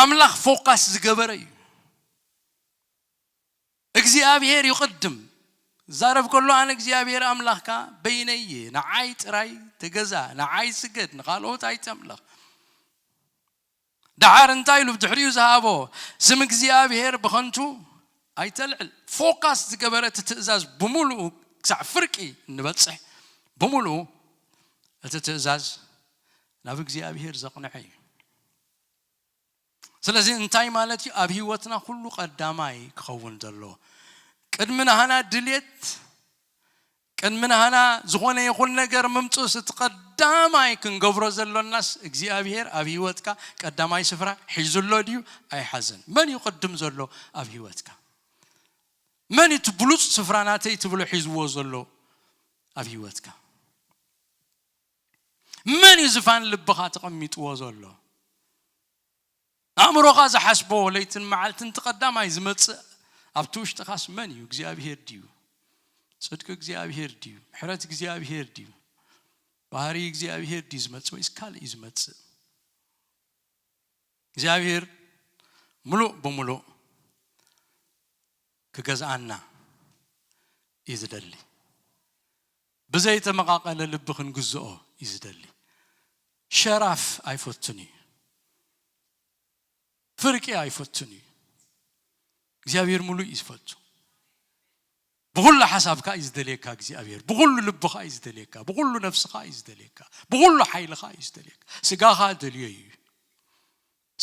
ኣምላኽ ፎካስ ዝገበረ እዩ። እግዚኣብሔር ይቕድም። ዛረብ ከሎ ኣነ እግዚኣብሔር ኣምላኽካ በይነይ እየ፣ ንዓይ ጥራይ ተገዛ፣ ንዓይ ስገድ፣ ንኻልኦት ኣይተምልኽ። ደሓር እንታይ ኢሉ ብድሕሪኡ ዝሃቦ? ስም እግዚኣብሔር ብኸንቱ ኣይተልዕል። ፎካስ ዝገበረ እቲ ትእዛዝ ብምሉኡ ክሳዕ ፍርቂ እንበጽሕ ብምሉኡ እቲ ትእዛዝ ናብ እግዚኣብሔር ዘቕንዐ እዩ። ስለዚ እንታይ ማለት እዩ? ኣብ ህይወትና ኩሉ ቀዳማይ ክኸውን ዘለዎ ቅድሚ ናህና ድልየት ቅድሚ ናህና ዝኾነ ይኹን ነገር ምምፅኡስ እቲ ቀዳማይ ክንገብሮ ዘሎናስ እግዚኣብሔር ኣብ ህይወትካ ቀዳማይ ስፍራ ሒዙሎ ድዩ ኣይሓዘን? መን እዩ ቅድም ዘሎ ኣብ ህይወትካ? መን እዩ እቲ ብሉፅ ስፍራ ናተይ ትብሎ ሒዝዎ ዘሎ ኣብ ህይወትካ? መን እዩ ዝፋን ልብኻ ተቐሚጥዎ ዘሎ? ኣእምሮኻ ዝሓስቦ ለይትን መዓልትን እቲ ቀዳማይ ዝመጽእ ኣብቲ ውሽጥኻስ መን እዩ? እግዚኣብሄር ድዩ? ጽድቂ እግዚኣብሄር ድዩ? ምሕረት እግዚኣብሄር ድዩ? ባህሪ እግዚኣብሄር ድዩ ዝመጽእ ወይስ ካልእ እዩ ዝመጽእ? እግዚኣብሄር ምሉእ ብምሉእ ክገዝኣና እዩ ዝደሊ። ብዘይተመቓቐለ ልቢ ክንግዝኦ እዩ ዝደሊ። ሸራፍ ኣይፈቱን እዩ። ፍርቂ ኣይፈቱን እዩ። እግዚኣብሔር ሙሉእ እዩ ዝፈቱ። ብኹሉ ሓሳብካ እዩ ዝደልየካ እግዚኣብሔር። ብኹሉ ልብኻ እዩ ዝደልየካ። ብኹሉ ነፍስኻ እዩ ዝደልየካ። ብኹሉ ሓይልኻ እዩ ዝደልየካ። ስጋኻ ደልዮ እዩ።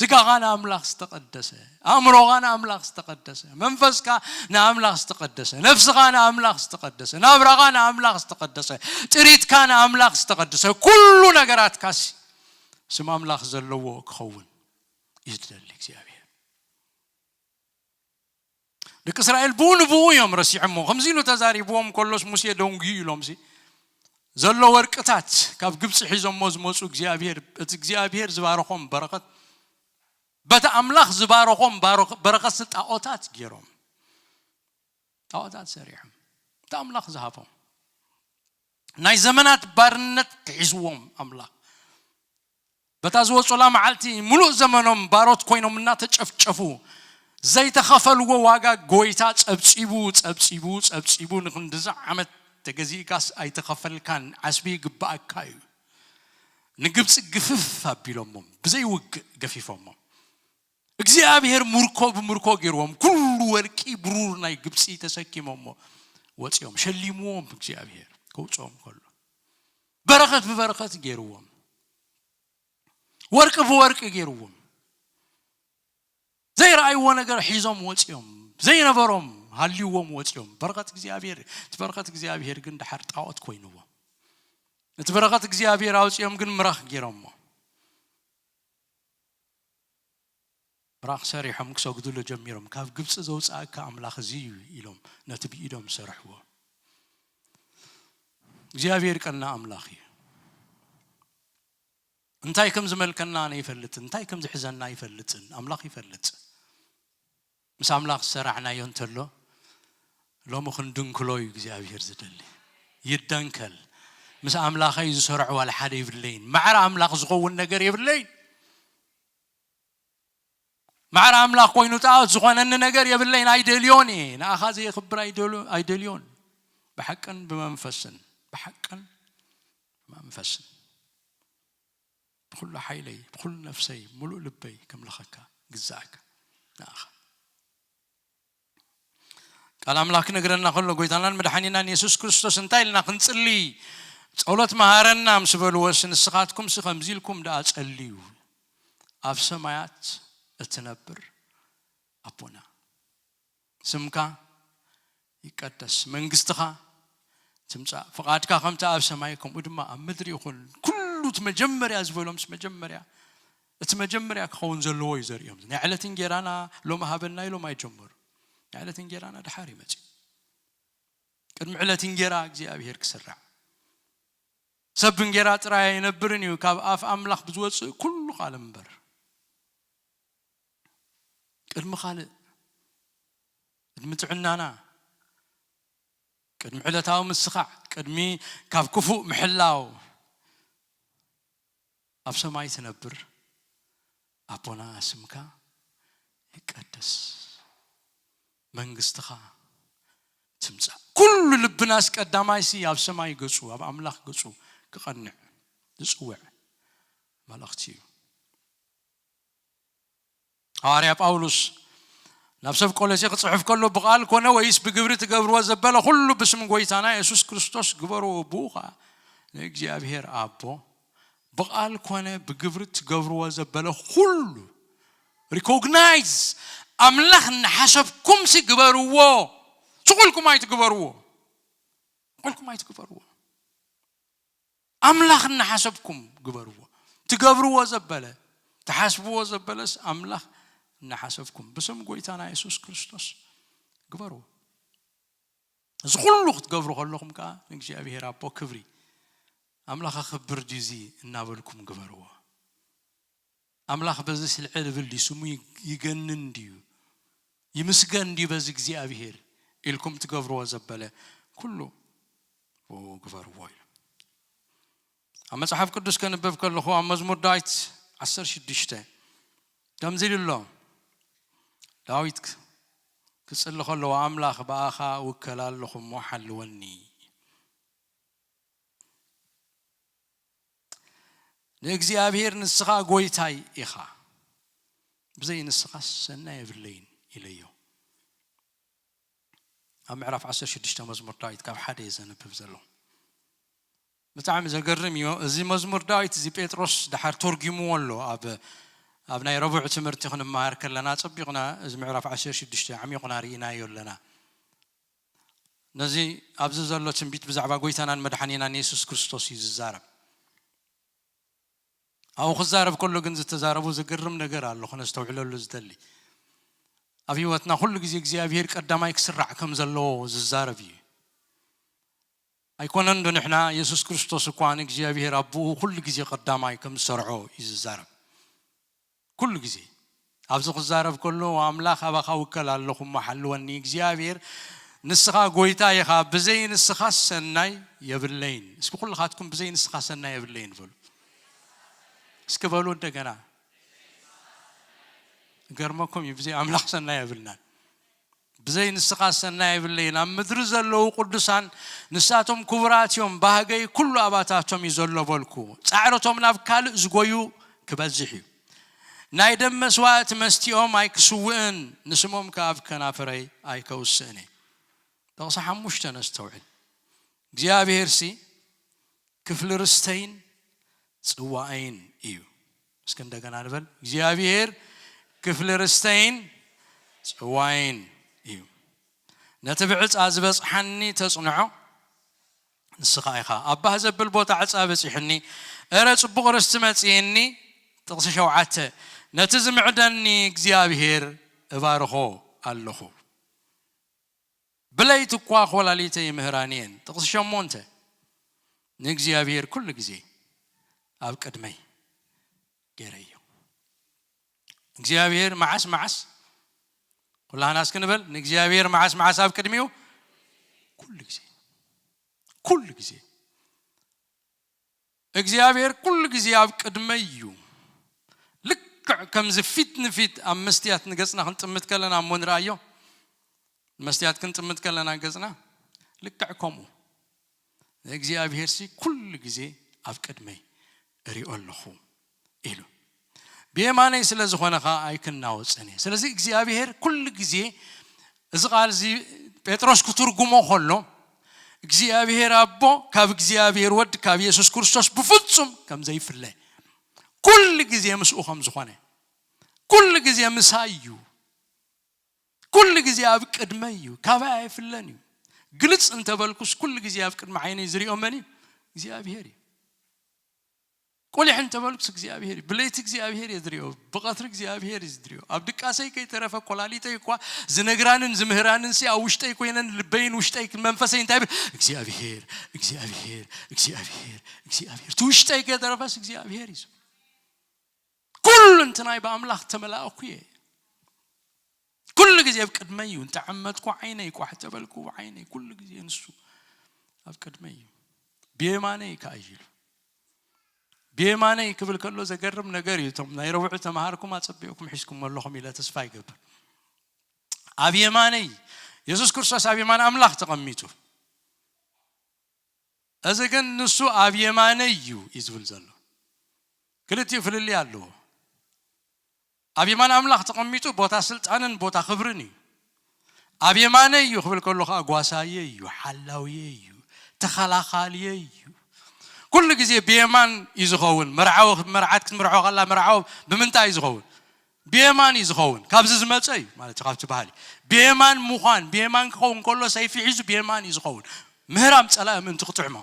ስጋኻ ንኣምላኽ ዝተቐደሰ፣ ኣእምሮኻ ንኣምላኽ ዝተቐደሰ፣ መንፈስካ ንኣምላኽ ዝተቐደሰ፣ ነፍስኻ ንኣምላኽ ዝተቐደሰ፣ ናብራኻ ንኣምላኽ ዝተቐደሰ፣ ጥሪትካ ንኣምላኽ ዝተቐደሰ፣ ኩሉ ነገራትካሲ ስም ኣምላኽ ዘለዎ ክኸውን እዩ ዝደሊ እግዚኣብሔር። ደቂ እስራኤል ብኡ ንብኡ እዮም ረሲዖሞ። ከምዚ ኢሉ ተዛሪብዎም ከሎስ ሙሴ ደንጉዩ ኢሎምሲ ዘሎ ወርቅታት ካብ ግብፂ ሒዞሞ ዝመፁ እግዚኣብሔር፣ እቲ እግዚኣብሔር ዝባረኾም በረኸት፣ በቲ ኣምላኽ ዝባረኾም ባረኽ-፣ በረኸት ጣዖታት ገይሮም፣ ጣዖታት ሰሪሖም። እቲ ኣምላኽ ዝሃቦም ናይ ዘመናት ባርነት ክሒዝዎም ኣምላኽ በታ ዝወፁላ መዓልቲ ሙሉእ ዘመኖም ባሮት ኮይኖም እናተጨፍጨፉ ዘይተኸፈልዎ ዋጋ ጎይታ ጸብጺቡ፣ ጸብጺቡ፣ ጸብጺቡ ንክንድዚ ዓመት ተገዚእካስ ኣይተኸፈልካን፣ ዓስቢ ይግባኣካ እዩ። ንግብጺ ግፍፍ ኣቢሎሞም፣ ብዘይ ውግእ ገፊፎሞም። እግዚኣብሔር ምርኮ ብምርኮ ገይርዎም፣ ኩሉ ወርቂ ብሩር ናይ ግብጺ ተሰኪሞሞ ወጺኦም፣ ሸሊምዎም እግዚኣብሔር ከውጽኦም ከሎ። በረኸት ብበረኸት ገይርዎም። ወርቂ ብወርቂ ገይርዎም። ዘይረኣይዎ ነገር ሒዞም ወፂኦም። ዘይነበሮም ሃልይዎም ወፂኦም። በረኸት እግዚኣብሔር፣ እቲ በረኸት እግዚኣብሔር ግን ደሓር ጣዖት ኮይንዎም። እቲ በረኸት እግዚኣብሔር ኣውፂኦም ግን ምራኽ ገይሮሞ። ምራኽ ሰሪሖም ክሰግዱሉ ጀሚሮም። ካብ ግብፂ ዘውፅኣካ ኣምላኽ እዚ እዩ ኢሎም ነቲ ብኢዶም ሰርሕዎ። እግዚኣብሔር ቀና ኣምላኽ እዩ። እንታይ ከም ዝመልከና ኣይፈልጥን፣ እንታይ ከም ዝሕዘና ኣይፈልጥን። ኣምላኽ ይፈልጥ። ምስ ኣምላኽ ዝሰራዕናዮ እንተሎ ሎሚ ክንድንክሎ እዩ እግዚኣብሔር ዝደሊ። ይደንከል። ምስ ኣምላኸይ ዝሰርዖ ዋላ ሓደ የብለይን። ማዕረ ኣምላኽ ዝኸውን ነገር የብለይን። ማዕረ ኣምላኽ ኮይኑ ጣዖት ዝኾነኒ ነገር የብለይን፣ ኣይደልዮን እየ። ንኣኻ ዘየኽብር ኣይደል-፣ ኣይደልዮን። ብሓቅን ብመንፈስን፣ ብሓቅን ብመንፈስን። ብኹሉ ሓይለይ፣ ብኹሉ ነፍሰይ፣ ምሉእ ልበይ ከምልኸካ፣ ግዛእካ ንኣኻ። ቃል ኣምላኽ ክነግረና ከሎ፣ ጎይታናን መድሓኒናን የሱስ ክርስቶስ እንታይ ኢልና ክንጽሊ? "ጸሎት መሃረና" ምስ በልዎስ፣ "ንስኻትኩምሲ ከምዚ ኢልኩም ደኣ ጸልዩ፣ ኣብ ሰማያት እትነብር ኣቦና፣ ስምካ ይቀደስ፣ መንግስትኻ ትምጻእ፣ ፍቓድካ ከምቲ ኣብ ሰማይ ከምኡ ድማ ኣብ ምድሪ ይኹን።" ኩሉ እቲ መጀመርያ ዝበሎ ምስ መጀመርያ፣ እቲ መጀመርያ ክኸውን ዘለዎ እዩ ዘርእዮም። "ናይ ዕለት እንጌራና ሎም ሃበና" ኢሎም ኣይጀመሩ። "ናይ ዕለት እንጌራና ድሓር እዩ መጺኡ። ቅድሚ ዕለት እንጌራ እግዚኣብሔር ክስራዕ፣ ሰብ ብእንጌራ ጥራይ ኣይነብርን እዩ፣ ካብ ኣፍ ኣምላኽ ብዝወጽእ ኩሉ ቃል እምበር።" ቅድሚ ካልእ፣ ቅድሚ ጥዕናና፣ ቅድሚ ዕለታዊ ምስኻዕ፣ ቅድሚ ካብ ክፉእ ምሕላው፣ ኣብ ሰማይ ትነብር ኣቦና፣ ስምካ ይቀደስ፣ መንግስትኻ ትምጻእ። ኩሉ ልብናስ ቀዳማይሲ ኣብ ሰማይ ገጹ፣ ኣብ ኣምላኽ ገጹ ክቐንዕ ዝጽውዕ መልእኽቲ እዩ። ሃዋርያ ጳውሎስ ናብ ሰብ ቆሎሴ ክጽሕፍ ከሎ፣ "ብቓል ኮነ ወይስ ብግብሪ ትገብርዎ ዘበለ ኩሉ ብስም ጎይታና የሱስ ክርስቶስ ግበርዎ፣ ብኡ ኸኣ ንእግዚኣብሔር ኣቦ ብቓል ኮነ ብግብሪ ትገብርዎ ዘበለ ኩሉ ሪኮግናይዝ፣ ኣምላኽ እናሓሰብኩምሲ ግበርዎ፣ ስቕ ኢልኩም ኣይትግበርዎ፣ ስቕ ኢልኩም ኣይትግበርዎ፣ ኣምላኽ እናሓሰብኩም ግበርዎ። ትገብርዎ ዘበለ፣ ትሓስብዎ ዘበለስ ኣምላኽ እናሓሰብኩም ብስም ጎይታና የሱስ ክርስቶስ ግበርዎ። እዚ ኩሉ ክትገብሩ ከለኹም ከኣ ንእግዚኣብሔር ኣቦ ክብሪ፣ ኣምላኽ ኣኽብር ድዩ እዚ እናበልኩም ግበርዎ። ኣምላኽ በዚ ስልዒ ልብል ድዩ? ስሙ ይገንን ድዩ? ይምስገን ድዩ በዚ እግዚኣብሔር ኢልኩም ትገብርዎ ዘበለ ኩሉ ብኡ ግበርዎ ኢሉ። ኣብ መጽሓፍ ቅዱስ ከንብብ ከለኹ ኣብ መዝሙር ዳዊት ዓሰርተ ሽዱሽተ ከምዚ ኢሉ ኣሎ። ዳዊት ክጽሊ ከለዎ፣ "ኣምላኽ ብኣኻ እውከል ኣለኹ እሞ ሓልወኒ። ንእግዚኣብሔር ንስኻ ጎይታይ ኢኻ፣ ብዘይ ንስኻስ ሰናይ የብለይን" ኢለዮ። ኣብ ምዕራፍ ዓሰርተ ሽዱሽተ መዝሙር ዳዊት ካብ ሓደ እየ ዘንብብ ዘለኹ። ብጣዕሚ ዘገርም እዩ። እዚ መዝሙር ዳዊት እዚ ጴጥሮስ ደሓር ተርጒምዎ ኣሎ። ኣብ፣ ኣብ ናይ ረቡዕ ትምህርቲ ክንመሃር ከለና ጸቢቕና እዚ ምዕራፍ ዓሰርተ ሽዱሽተ ዓሚቑና ርኢናዮ ኣለና። ነዚ ኣብዚ ዘሎ ትንቢት ብዛዕባ ጎይታናን መድሓኒናን የሱስ ክርስቶስ እዩ ዝዛረብ። ኣብኡ ክዛረብ ከሎ ግን ዝተዛረቦ ዘገርም ነገር ኣሎ፣ ክነስተውዕለሉ ዝደሊ። ኣብ ህይወትና ኩሉ ግዜ እግዚኣብሔር ቀዳማይ ክስራዕ ከም ዘለዎ ዝዛረብ እዩ። ኣይኮነን ዶ ንሕና የሱስ ክርስቶስ እኳ ንእግዚኣብሔር ኣቦኡ ኩሉ ግዜ ቀዳማይ ከም ዝሰርዖ እዩ ዝዛረብ። ኩሉ ግዜ ኣብዚ ክዛረብ ከሎ፣ "ኣምላኽ ኣባኻ ውከል ኣለኹ እሞ ሓልወኒ፣ እግዚኣብሔር ንስኻ ጎይታ ኢኻ፣ ብዘይ ንስኻ ሰናይ የብለይን።" እስኪ ኩልኻትኩም "ብዘይ ንስኻ ሰናይ የብለይን" በሉ። እስኪ በሉ እንደገና። ገርመኩም እዩ፣ ብዘይ ኣምላኽ ሰናይ የብልናን። "ብዘይ ንስኻ ሰናይ የብለይን። ኣብ ምድሪ ዘለዉ ቅዱሳን ንሳቶም ክቡራት እዮም፣ ባህገይ ኩሉ ኣባታቶም እዩ ዘሎ" በልኩ። ጻዕረቶም ናብ ካልእ ዝጎዩ ክበዝሕ እዩ። ናይ ደም መስዋእቲ መስቲኦም ኣይክስውእን፣ ንስሞም ከኣ ኣብ ከናፍረይ ኣይከውስእን እየ። ጥቕሲ ሓሙሽተ ነስተውዕል። እግዚኣብሔርሲ ክፍሊ ርስተይን ጽዋኣይን እዩ። እስኪ እንደገና ንበል። እግዚኣብሔር ክፍሊ ርስተይን ጽዋይን እዩ። ነቲ ብዕጻ ዝበጽሓኒ ተጽንዖ ንስኻ ኢኻ። ኣብ ባህ ዘብል ቦታ ዕጻ በጺሑኒ፣ እረ ጽቡቕ ርስቲ መጺእኒ። ጥቕሲ ሸውዓተ፣ ነቲ ዝምዕደኒ እግዚኣብሔር እባርኾ ኣለኹ። ብለይቲ እኳ ኾላሊተይ ይምህራኒ እየን። ጥቕሲ ሸሞንተ፣ ንእግዚኣብሔር ኩሉ ግዜ ኣብ ቅድመይ ገይረዮ። እግዚኣብሔር መዓስ መዓስ፣ ኩላህና እስኪ ንበል፣ ንእግዚኣብሔር መዓስ መዓስ ኣብ ቅድሚኡ? ኩሉ ግዜ፣ ኩሉ ግዜ። እግዚኣብሔር ኩሉ ግዜ ኣብ ቅድመይ እዩ። ልክዕ ከምዚ ፊት ንፊት ኣብ መስትያት ንገጽና ክንጥምት ከለና እሞ ንርኣዮ፣ መስትያት ክንጥምት ከለና ገጽና ልክዕ ከምኡ። ንእግዚኣብሔርሲ ኩሉ ግዜ ኣብ ቅድመይ እሪኦ ኣለኹ። ኢሉ። ብየማነይ ስለ ዝኾነ ኸዓ ኣይክናወጽን እየ። ስለዚ እግዚኣብሔር ኩሉ ግዜ፣ እዚ ቃል እዚ ጴጥሮስ ክትርጉሞ ከሎ፣ እግዚኣብሔር ኣቦ ካብ እግዚኣብሔር ወዲ ካብ የሱስ ክርስቶስ ብፍጹም ከም ዘይፍለ፣ ኩሉ ግዜ ምስኡ ከም ዝኾነ፣ ኩሉ ግዜ ምሳይ እዩ፣ ኩሉ ግዜ ኣብ ቅድመይ እዩ፣ ካባይ ኣይፍለን እዩ። ግልጽ እንተበልኩስ፣ ኩሉ ግዜ ኣብ ቅድሚ ዓይነይ ዝሪኦ መን እዩ? እግዚኣብሔር እዩ። ቁሊሕ እንተበልኩስ እግዚኣብሔር እዩ። ብለይቲ እግዚኣብሔር እየ ዝሪኦ፣ ብቐትሪ እግዚኣብሔር እዩ ዝሪኦ። ኣብ ድቃሰይ ከይተረፈ ኮላሊተይ እኳ ዝነግራንን ዝምህራንን ሲ ኣብ ውሽጠይ ኮይነን፣ ልበይን ውሽጠይ መንፈሰይ እንታይ ይብል? እግዚኣብሔር፣ እግዚኣብሔር፣ እግዚኣብሔር፣ እግዚኣብሔር። እቲ ውሽጠይ ከይተረፈስ እግዚኣብሔር እዩ። ኩሉ እንትናይ ብኣምላኽ ተመላእኩ እየ። ኩሉ ግዜ ኣብ ቅድመይ እዩ። እንተዓመትኩ ዓይነይ፣ ቋሕ ተበልኩ ዓይነይ፣ ኩሉ ግዜ ንሱ ኣብ ቅድመይ እዩ። ብየማነይ ከኣ ኢሉ። ብየማነይ ክብል ከሎ ዘገርም ነገር እዩ። እቶም ናይ ረቡዕ ተማሃርኩም ኣጸቢቕኩም ሒዝኩም ኣለኹም ኢለ ተስፋ ይገብር። ኣብ የማነይ፣ የሱስ ክርስቶስ ኣብ የማን ኣምላኽ ተቐሚጡ። እዚ ግን ንሱ ኣብ የማነይ እዩ እዩ ዝብል ዘሎ። ክልቲኡ ፍልልይ ኣለዎ። ኣብ የማን ኣምላኽ ተቐሚጡ ቦታ ስልጣንን ቦታ ክብርን እዩ። ኣብ የማነይ እዩ ክብል ከሎ ኸዓ ጓሳየ እዩ፣ ሓላውየ እዩ፣ ተኸላኻልየ እዩ። ኩሉ ግዜ ብየማን እዩ ዝኸውን። መርዓዊ መርዓት ክትምርዖ ከላ መርዓዊ ብምንታይ እዩ ዝኸውን? ብየማን እዩ ዝኸውን። ካብዚ ዝመፀ እዩ ማለት እዩ፣ ካብቲ ባህሊ። ብየማን ምዃን፣ ብየማን ክኸውን ከሎ ሰይፊ ሒዙ ብየማን እዩ ዝኸውን። ምህራም ፀላኢ ምእንቲ ክጥዕሞ፣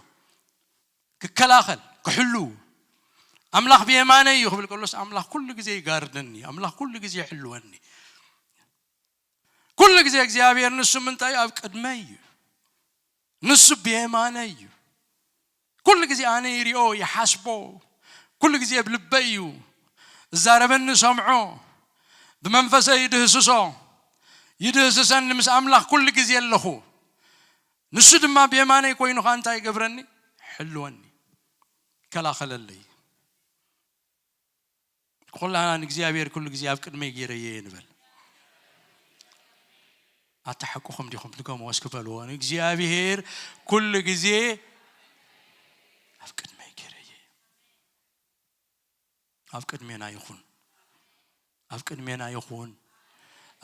ክከላኸል፣ ክሕሉ። ኣምላኽ ብየማነይ እዩ ክብል ከሎስ ኣምላኽ ኩሉ ግዜ ይጋርደኒ፣ ኣምላኽ ኩሉ ግዜ ይሕልወኒ። ኩሉ ግዜ እግዚኣብሔር ንሱ ምንታይ እዩ? ኣብ ቅድመይ እዩ። ንሱ ብየማነይ እዩ። ኩሉ ግዜ ኣነ ይሪኦ፣ ይሓስቦ። ኩሉ ግዜ ብልበይ እዩ። እዛረበኒ፣ ሰምዖ። ብመንፈሰይ ይድህስሶ። ይድህስሰኒ፣ ምስ ኣምላኽ ኩሉ ግዜ ኣለኹ። ንሱ ድማ ብየማነይ ኮይኑ ኸኣ እንታይ ይገብረኒ? ይሕልወኒ። ይከላኸለለይ። ኩላና ንእግዚኣብሔር ኩሉ ግዜ ኣብ ቅድመይ ገይረዮ እየ ንበል። ኣታ ሓቅኹም ዲኹም? ድገምዎ እስኪ በልዎ። ንእግዚኣብሔር ኩሉ ግዜ ኣብ ቅድመይ ገይረዮ እየ። ኣብ ቅድሜና ይኹን። ኣብ ቅድሜና ይኹን።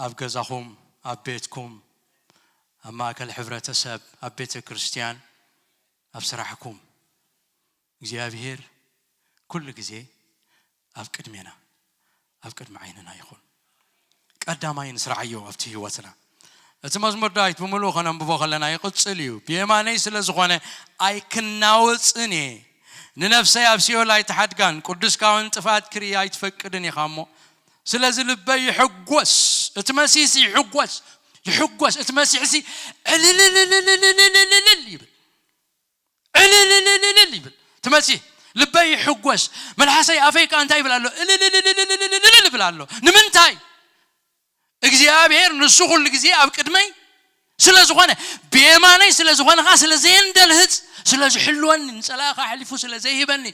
ኣብ ገዛኹም፣ ኣብ ቤትኩም፣ ኣብ ማእከል ሕብረተሰብ፣ ኣብ ቤተ ክርስቲያን፣ ኣብ ስራሕኩም። እግዚኣብሔር ኩሉ ግዜ ኣብ ቅድሜና፣ ኣብ ቅድሚ ዓይንና ይኹን። ቀዳማይ ንስርዓዮ ኣብቲ ህይወትና። እቲ መዝሙር ዳዊት ብምሉኡ ከነንብቦ ከለና ይቕጽል እዩ። ብየማነይ ስለ ዝኾነ ኣይክናወጽን እየ። ንነፍሰይ ኣብ ሲኦል ኣይትሓድጋን፣ ቅዱስካውን ጥፍኣት ክርኢ ኣይትፈቅድን ኢኻ እሞ። ስለዚ ልበይ ይሕጎስ፣ እቲ መሲሕሲ ይሕጎስ፣ ይሕጎስ፣ እቲ መሲሕሲ ዕልልልልልልልልልል ይብል። ዕልልልልልል ይብል። እቲ መሲሕ ልበይ ይሕጎስ፣ መልሓሰይ ኣፈይ ከኣ እንታይ ይብል ኣሎ? እልልልልልልልል ይብል ኣሎ። ንምንታይ? እግዚኣብሔር ንሱ ኩሉ ግዜ ኣብ ቅድመይ ስለ ዝኾነ፣ ብየማነይ ስለ ዝኾነ ከኣ ስለ ዘየንደልህጽ፣ ስለ ዝሕልወኒ፣ ንጸላኢ ከኣ ኣሕሊፉ ስለ ዘይህበኒ፣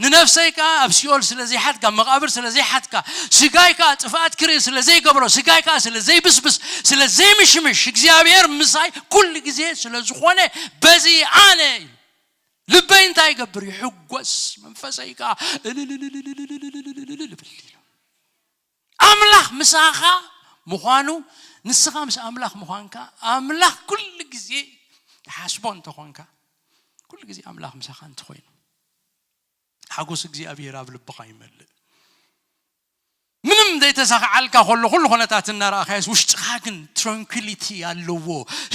ንነፍሰይ ከኣ ኣብ ሲኦል ስለ ዘይሓትካ፣ መቓብር ስለ ዘይሓትካ፣ ስጋይ ከኣ ጥፍኣት ክርኢ ስለ ዘይገብሮ፣ ስጋይ ከኣ ስለ ዘይብስብስ፣ ስለ ዘይምሽምሽ፣ እግዚኣብሔር ምሳይ ኩሉ ግዜ ስለ ዝኾነ በዚ ኣነ ኢሉ። ልበይ እንታይ ይገብር? ይሕጎስ። መንፈሰይ ከኣ እልልልልልልልልልልልልል ይብል ኢሉ። ኣምላኽ ምሳኻ ምዃኑ፣ ንስኻ ምስ ኣምላኽ ምዃንካ፣ ኣምላኽ ኩሉ ግዜ ትሓስቦ እንተኾንካ፣ ኩሉ ግዜ ኣምላኽ ምሳኻ እንተኾይኑ፣ ሓጎስ እግዚኣብሔር ኣብ ልብኻ ይመልእ። ምንም ዘይተሳኽዓልካ ከሎ፣ ኩሉ ኩነታት እናረኣኻዮስ፣ ውሽጥኻ ግን ትራንኩሊቲ ኣለዎ።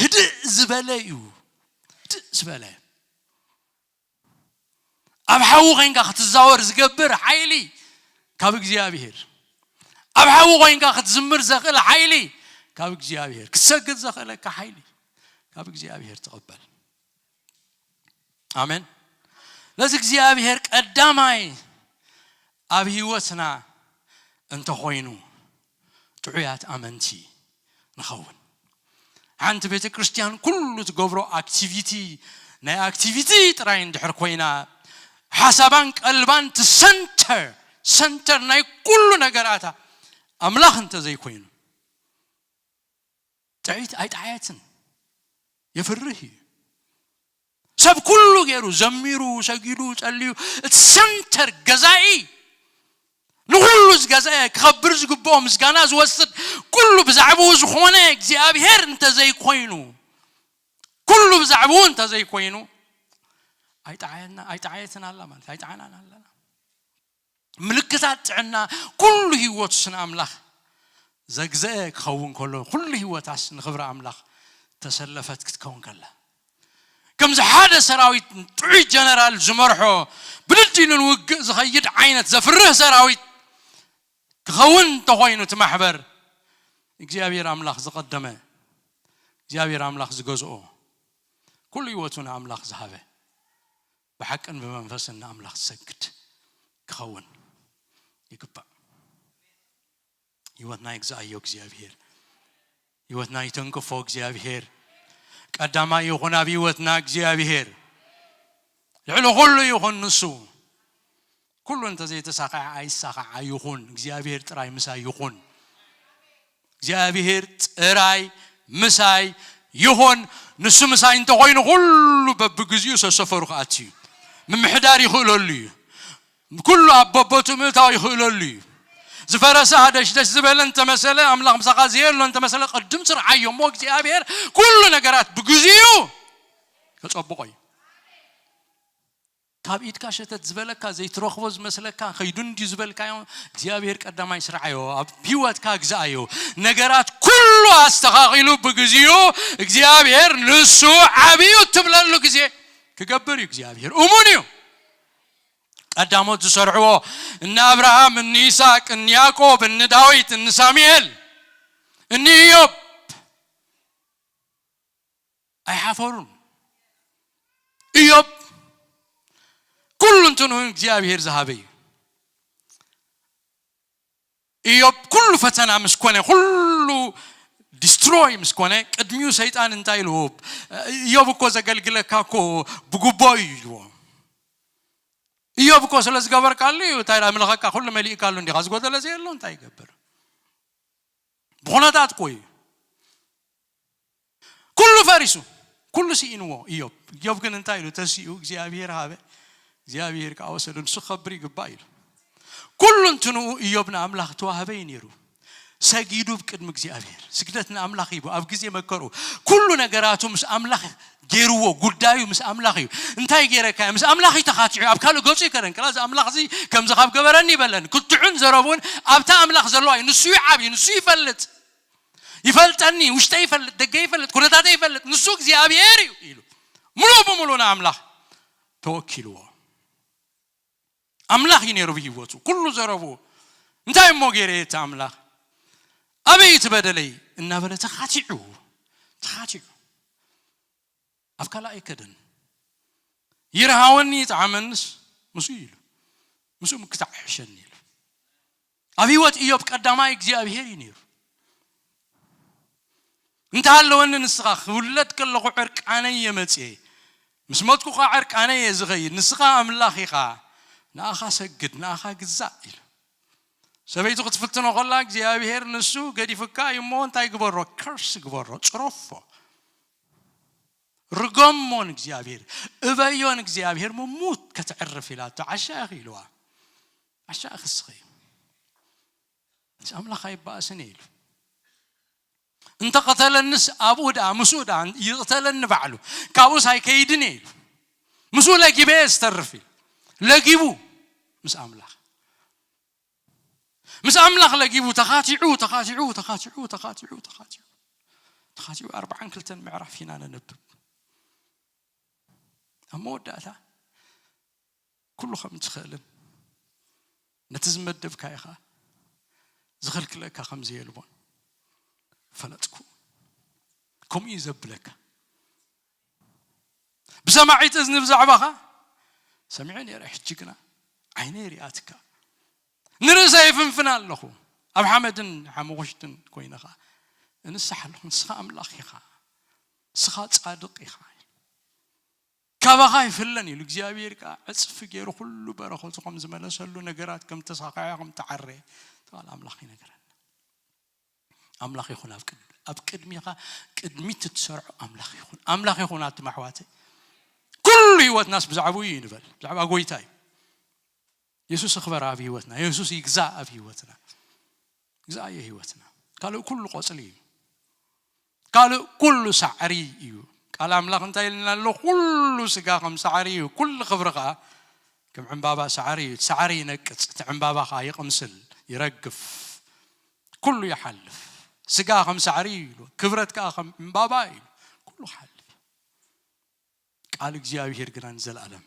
ህድእ ዝበለ እዩ። ህድእ ዝበለ። ኣብ ሓዊ ኮይንካ ክትዛወር ዝገብር ሓይሊ ካብ እግዚኣብሔር። ኣብ ሓዊ ኮይንካ ክትዝምር ዘኽእል ሓይሊ ካብ እግዚኣብሔር። ክትሰግድ ዘኽእለካ ሓይሊ ካብ እግዚኣብሔር ትቕበል። ኣሜን። ነዚ እግዚኣብሔር ቀዳማይ ኣብ ህይወትና እንተኾይኑ፣ ጥዑያት ኣመንቲ ንኸውን። ሓንቲ ቤተ ክርስቲያን ኩሉ ትገብሮ ኣክቲቪቲ፣ ናይ ኣክቲቪቲ ጥራይ እንድሕር ኮይና፣ ሓሳባን ቀልባን ትሰንተር፣ ሰንተር ናይ ኩሉ ነገራታ ኣምላኽ እንተዘይኮይኑ፣ ጥዕይቲ ኣይጠዓየትን። የፍርህ እዩ። ሰብ ኩሉ ገይሩ፣ ዘሚሩ፣ ሰጊዱ፣ ጸልዩ፣ እቲ ሰንተር ገዛኢ ንኹሉ ዝገዝአ ክኸብር ዝግብኦ ምስጋና ዝወስድ ኩሉ ብዛዕባኡ ዝኾነ እግዚኣብሔር እንተዘይኮይኑ፣ ኩሉ ብዛዕባኡ እንተዘይኮይኑ፣ ኣይጠዓየትና ኣይጠዓየትን ኣላ ማለት ኣይጠዓናን ኣለና። ምልክታት ጥዕና ኩሉ ህይወቱስ ንኣምላኽ ዘግዘአ ክኸውን ከሎ፣ ኩሉ ህይወታስ ንኽብሪ ኣምላኽ ተሰለፈት ክትከውን ከላ፣ ከምዚ ሓደ ሰራዊት ጥዑይ ጀነራል ዝመርሖ ብድድ ኢሉ ንውግእ ዝኸይድ ዓይነት ዘፍርህ ሰራዊት ክኸውን እንተኾይኑ፣ እቲ ማሕበር እግዚኣብሔር ኣምላኽ ዝቐደመ፣ እግዚኣብሔር ኣምላኽ ዝገዝኦ፣ ኩሉ ህይወቱ ንኣምላኽ ዝሃበ፣ ብሓቅን ብመንፈስን ንኣምላኽ ዝሰግድ ክኸውን ይግባእ። ህይወትና ይግዛኣዮ እግዚኣብሔር። ህይወትና ይተንክፎ እግዚኣብሔር። ቀዳማይ ይኹን ኣብ ህይወትና እግዚኣብሔር። ልዕሊ ኩሉ ይኹን ንሱ። ኩሉ እንተዘይተሳኸዐ ኣይሳኸዓ ይኹን። እግዚኣብሔር ጥራይ ምሳይ ይኹን። እግዚኣብሔር ጥራይ ምሳይ ይኹን። ንሱ ምሳይ እንተኾይኑ ኩሉ በብግዚኡ ሰሰፈሩ ክኣቱ እዩ። ምምሕዳር ይኽእለሉ እዩ። ኩሉ ኣብ በቦቱ ምእታው ይኽእለሉ እዩ። ዝፈረሰ ሃደሽደሽ ዝበለ እንተመሰለ፣ ኣምላኽ ምሳኻ ዘየሎ እንተመሰለ፣ ቅድም ስርዓዮ እሞ እግዚኣብሔር ኩሉ ነገራት ብግዚኡ ከጸብቆ እዩ። ካብ ኢድካ ሸተት ዝበለካ፣ ዘይትረኽቦ ዝመስለካ፣ ከይዱ እንድዩ ዝበልካዮ እግዚኣብሔር ቀዳማይ ስርዓዮ፣ ኣብ ህይወትካ ግዛኣዮ። ነገራት ኩሉ ኣስተኻኺሉ ብግዚኡ እግዚኣብሔር ንሱ ዓብዩ እትብለሉ ግዜ ክገብር እዩ። እግዚኣብሔር እሙን እዩ። ቀዳሞት ዝሰርዕዎ እኒ ኣብርሃም፣ እኒ ይስሐቅ፣ እኒ ያዕቆብ፣ እኒ ዳዊት፣ እኒ ሳሙኤል፣ እኒ ኢዮብ ኣይሓፈሩን። ኢዮብ ኩሉ እንትንኡ እግዚኣብሔር ዝሃበ እዩ። ኢዮብ ኩሉ ፈተና ምስ ኮነ፣ ኩሉ ዲስትሮይ ምስ ኮነ፣ ቅድሚኡ ሰይጣን እንታይ ኢልዎ? ኢዮብ እኮ ዘገልግለካ እኮ ብጉቦ እዩ ኢልዎ። ኢዮብ እኮ ስለ ዝገበርካሉ እዩ፣ እንታይ ኣምልኸካ፣ ኩሉ መሊእካሉ እንዲኻ፣ ዝጎደለ ዘየሎ እንታይ ይገብር? ብኹነታት እኮ እዩ። ኩሉ ፈሪሱ፣ ኩሉ ስኢንዎ ኢዮብ። ኢዮብ ግን እንታይ ኢሉ? ተሲኡ እግዚኣብሔር ሃበ፣ እግዚኣብሔር ከዓ ወሰደ፣ ንሱ ክኸብር ይግባእ ኢሉ። ኩሉ እንትንኡ ኢዮብ ንኣምላኽ ተዋህበ እዩ ነይሩ። ሰጊዱ ብቅድሚ እግዚኣብሔር፣ ስግደት ንኣምላኽ ሂቡ፣ ኣብ ግዜ መከርኡ ኩሉ ነገራቱ ምስ ኣምላኽ ገይርዎ፣ ጉዳዩ ምስ ኣምላኽ እዩ። እንታይ ገይረካ? ምስ ኣምላኽ እዩ ተኻቲዑ፣ ኣብ ካልእ ገጹ ይከደን። ከላ እዚ ኣምላኽ እዚ ከምዚ ካብ ገበረኒ ይበለኒ። ክትዑን ዘረብኡን ኣብታ ኣምላኽ ዘለዋ እዩ። ንሱ እዩ ዓብዩ፣ ንሱ ይፈልጥ። ይፈልጠኒ፣ ውሽጠይ ይፈልጥ፣ ደገ ይፈልጥ፣ ኩነታተይ ይፈልጥ፣ ንሱ እግዚኣብሔር እዩ ኢሉ ምሉእ ብምሉእ ንኣምላኽ ተወኪልዎ። ኣምላኽ እዩ ነይሩ ብህይወቱ። ኩሉ ዘረቡ እንታይ እሞ ገይረ እቲ ኣምላኽ ኣበይ እቲ በደለይ እናበለ ተኻቲዑ፣ ተኻቲዑ ኣብ ካልእ ኣይከደን። ይርሃወኒ ይጥዓመንስ ምስኡ ኢሉ፣ ምስኡ ምክታዕ ይሕሸኒ ኢሉ። ኣብ ህይወት ኢዮብ ቀዳማይ እግዚኣብሔር እዩ ነይሩ። እንተሃለወኒ ንስኻ፣ ክውለድ ከለኹ ዕርቃነይ እየ መጽየ፣ ምስ መጥኩ ኸዓ ዕርቃነይ እየ ዝኸይድ። ንስኻ ኣምላኽ ኢኻ፣ ንኣኻ ሰግድ፣ ንኣኻ ግዛእ ኢሉ። ሰበይቱ ክትፍትኖ ከላ እግዚኣብሔር ንሱ ገዲፍካ እዩ እሞ እንታይ ግበሮ? ከርስ ግበሮ፣ ጽረፎ፣ ርገሞ ንእግዚኣብሔር፣ እበዮ ንእግዚኣብሔር፣ ምሙት ከተዕርፍ ኢላቶ። ዓሻ ኢኺ ኢልዋ። ዓሻ ኢኺ እስኺ። ምስ ኣምላኽ ኣይበኣስን እየ ኢሉ። እንተ ቐተለንስ ኣብኡ ደኣ፣ ምስኡ ደኣ ይቕተለኒ ባዕሉ፣ ካብኡስ ኣይከይድን እየ ኢሉ። ምስኡ ለጊበ እየ ዝተርፍ ኢሉ። ለጊቡ ምስ ኣምላኽ። ምስ ኣምላኽ ለጊቡ ተኻቲዑ፣ ተኻቲዑ፣ ተኻቲዑ፣ ተኻቲዑ፣ ተኻቲዑ። ተኻቲዑ ኣርብዓን ክልተን ምዕራፍ ኢና ነንብብ። ኣብ መወዳእታ ኩሉ ከም ትኽእልን ነቲ ዝመደብካዮ ኸኣ ዝኽልክለካ ከም ዘየልቦን ፈለጥኩ። ከምኡ እዩ ዘብለካ። ብሰማዒት እዝኒ ብዛዕባኻ ሰሚዐ ነይረ፣ ሕጂ ግና ዓይነይ ሪኣትካ። ንርእሰይ ይፍንፍን ኣለኹ፣ ኣብ ሓመድን ሓመኹሽትን ኮይነ ኸኣ እንስሕ ኣለኹ። ንስኻ ኣምላኽ ኢኻ፣ ንስኻ ጻድቕ ኢኻ። ካባኻ ይፍለን ኢሉ እግዚኣብሔር ከኣ ዕጽፊ ገይሩ ኩሉ በረኸቱ ከም ዝመለሰሉ፣ ነገራት ከም ተሳኸዐ፣ ከም ተዓረየ ተባል ኣምላኽ ይነግረና። ኣምላኽ ይኹን ኣብ ቅድ-፣ ኣብ ቅድሚኻ፣ ቅድሚት እትሰርዖ ኣምላኽ ይኹን። ኣምላኽ ይኹን ኣቱም ኣሕዋተይ። ኩሉ ህይወትናስ ብዛዕባኡ እዩ ንበል። ብዛዕባ ጎይታ እዩ። የሱስ ይኽበር ኣብ ህይወትና፣ የሱስ ይግዛእ ኣብ ህይወትና። ይግዛእ እዩ ህይወትና። ካልእ ኩሉ ቆጽሊ እዩ። ካልእ ኩሉ ሳዕሪ እዩ። ቃል ኣምላኽ እንታይ ኢልና ኣሎ? ኩሉ ስጋ ከም ሳዕሪ እዩ፣ ኩሉ ክብሪ ኸዓ ከም ዕምባባ ሳዕሪ እዩ። እቲ ሳዕሪ ይነቅጽ፣ እቲ ዕምባባ ኸዓ ይቕምስል፣ ይረግፍ፣ ኩሉ ይሓልፍ። ስጋ ከም ሳዕሪ እዩ ኢሉ፣ ክብረት ከኣ ከም ዕምባባ እዩ ኢሉ፣ ኩሉ ክሓልፍ። ቃል እግዚኣብሔር ግና ንዘለኣለም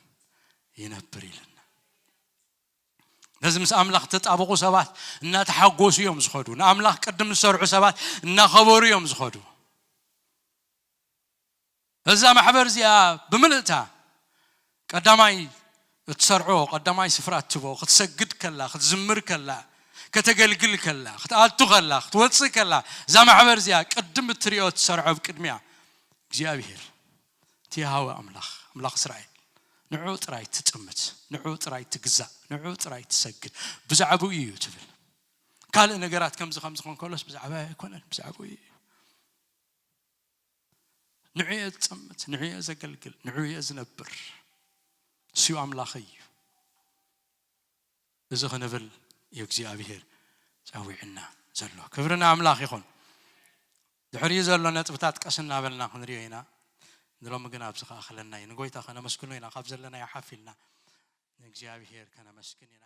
ይነብር ኢልና። ነዚ ምስ ኣምላኽ ተጣብቑ ሰባት እናተሓጎሱ እዮም ዝኸዱ። ንኣምላኽ ቅድም ዝሰርሑ ሰባት እናኸበሩ እዮም ዝኸዱ። እዛ ማሕበር እዚኣ ብምልእታ ቀዳማይ እትሰርዖ፣ ቀዳማይ ስፍራ እትቦ፣ ክትሰግድ ከላ፣ ክትዝምር ከላ፣ ከተገልግል ከላ፣ ክትኣቱ ከላ፣ ክትወፅእ ከላ፣ እዛ ማሕበር እዚኣ ቅድም እትሪኦ እትሰርዖ ኣብ ቅድሚያ እግዚኣብሔር እቲ የሃወ ኣምላኽ፣ ኣምላኽ እስራኤል፣ ንዕኡ ጥራይ ትጥምት፣ ንዕኡ ጥራይ ትግዛእ፣ ንዕኡ ጥራይ ትሰግድ፣ ብዛዕባኡ እዩ ትብል። ካልእ ነገራት ከምዚ ከምዚ ከንከሎስ ብዛዕባ ኣይኮነን፣ ብዛዕባኡ እዩ። ንዕኡ እየ ዝጥምት፣ ንዕኡ እየ ዘገልግል፣ ንዕኡ እየ ዝነብር። እሱ ኣምላኸይ እዩ። እዚ ክንብል እዩ እግዚኣብሔር ጸዊዕና ዘሎ። ክብሪ ንኣምላኽ ይኹን። ድሕሪኡ ዘሎ ነጥብታት ቀስ እናበልና ክንሪኦ ኢና። ንሎሚ ግን ኣብዚ ከኣኽለና እዩ። ንጎይታ ከነመስግኖ ኢና። ካብ ዘለናዮ ሓፍ ኢልና ንእግዚኣብሔር ከነመስግን ኢና።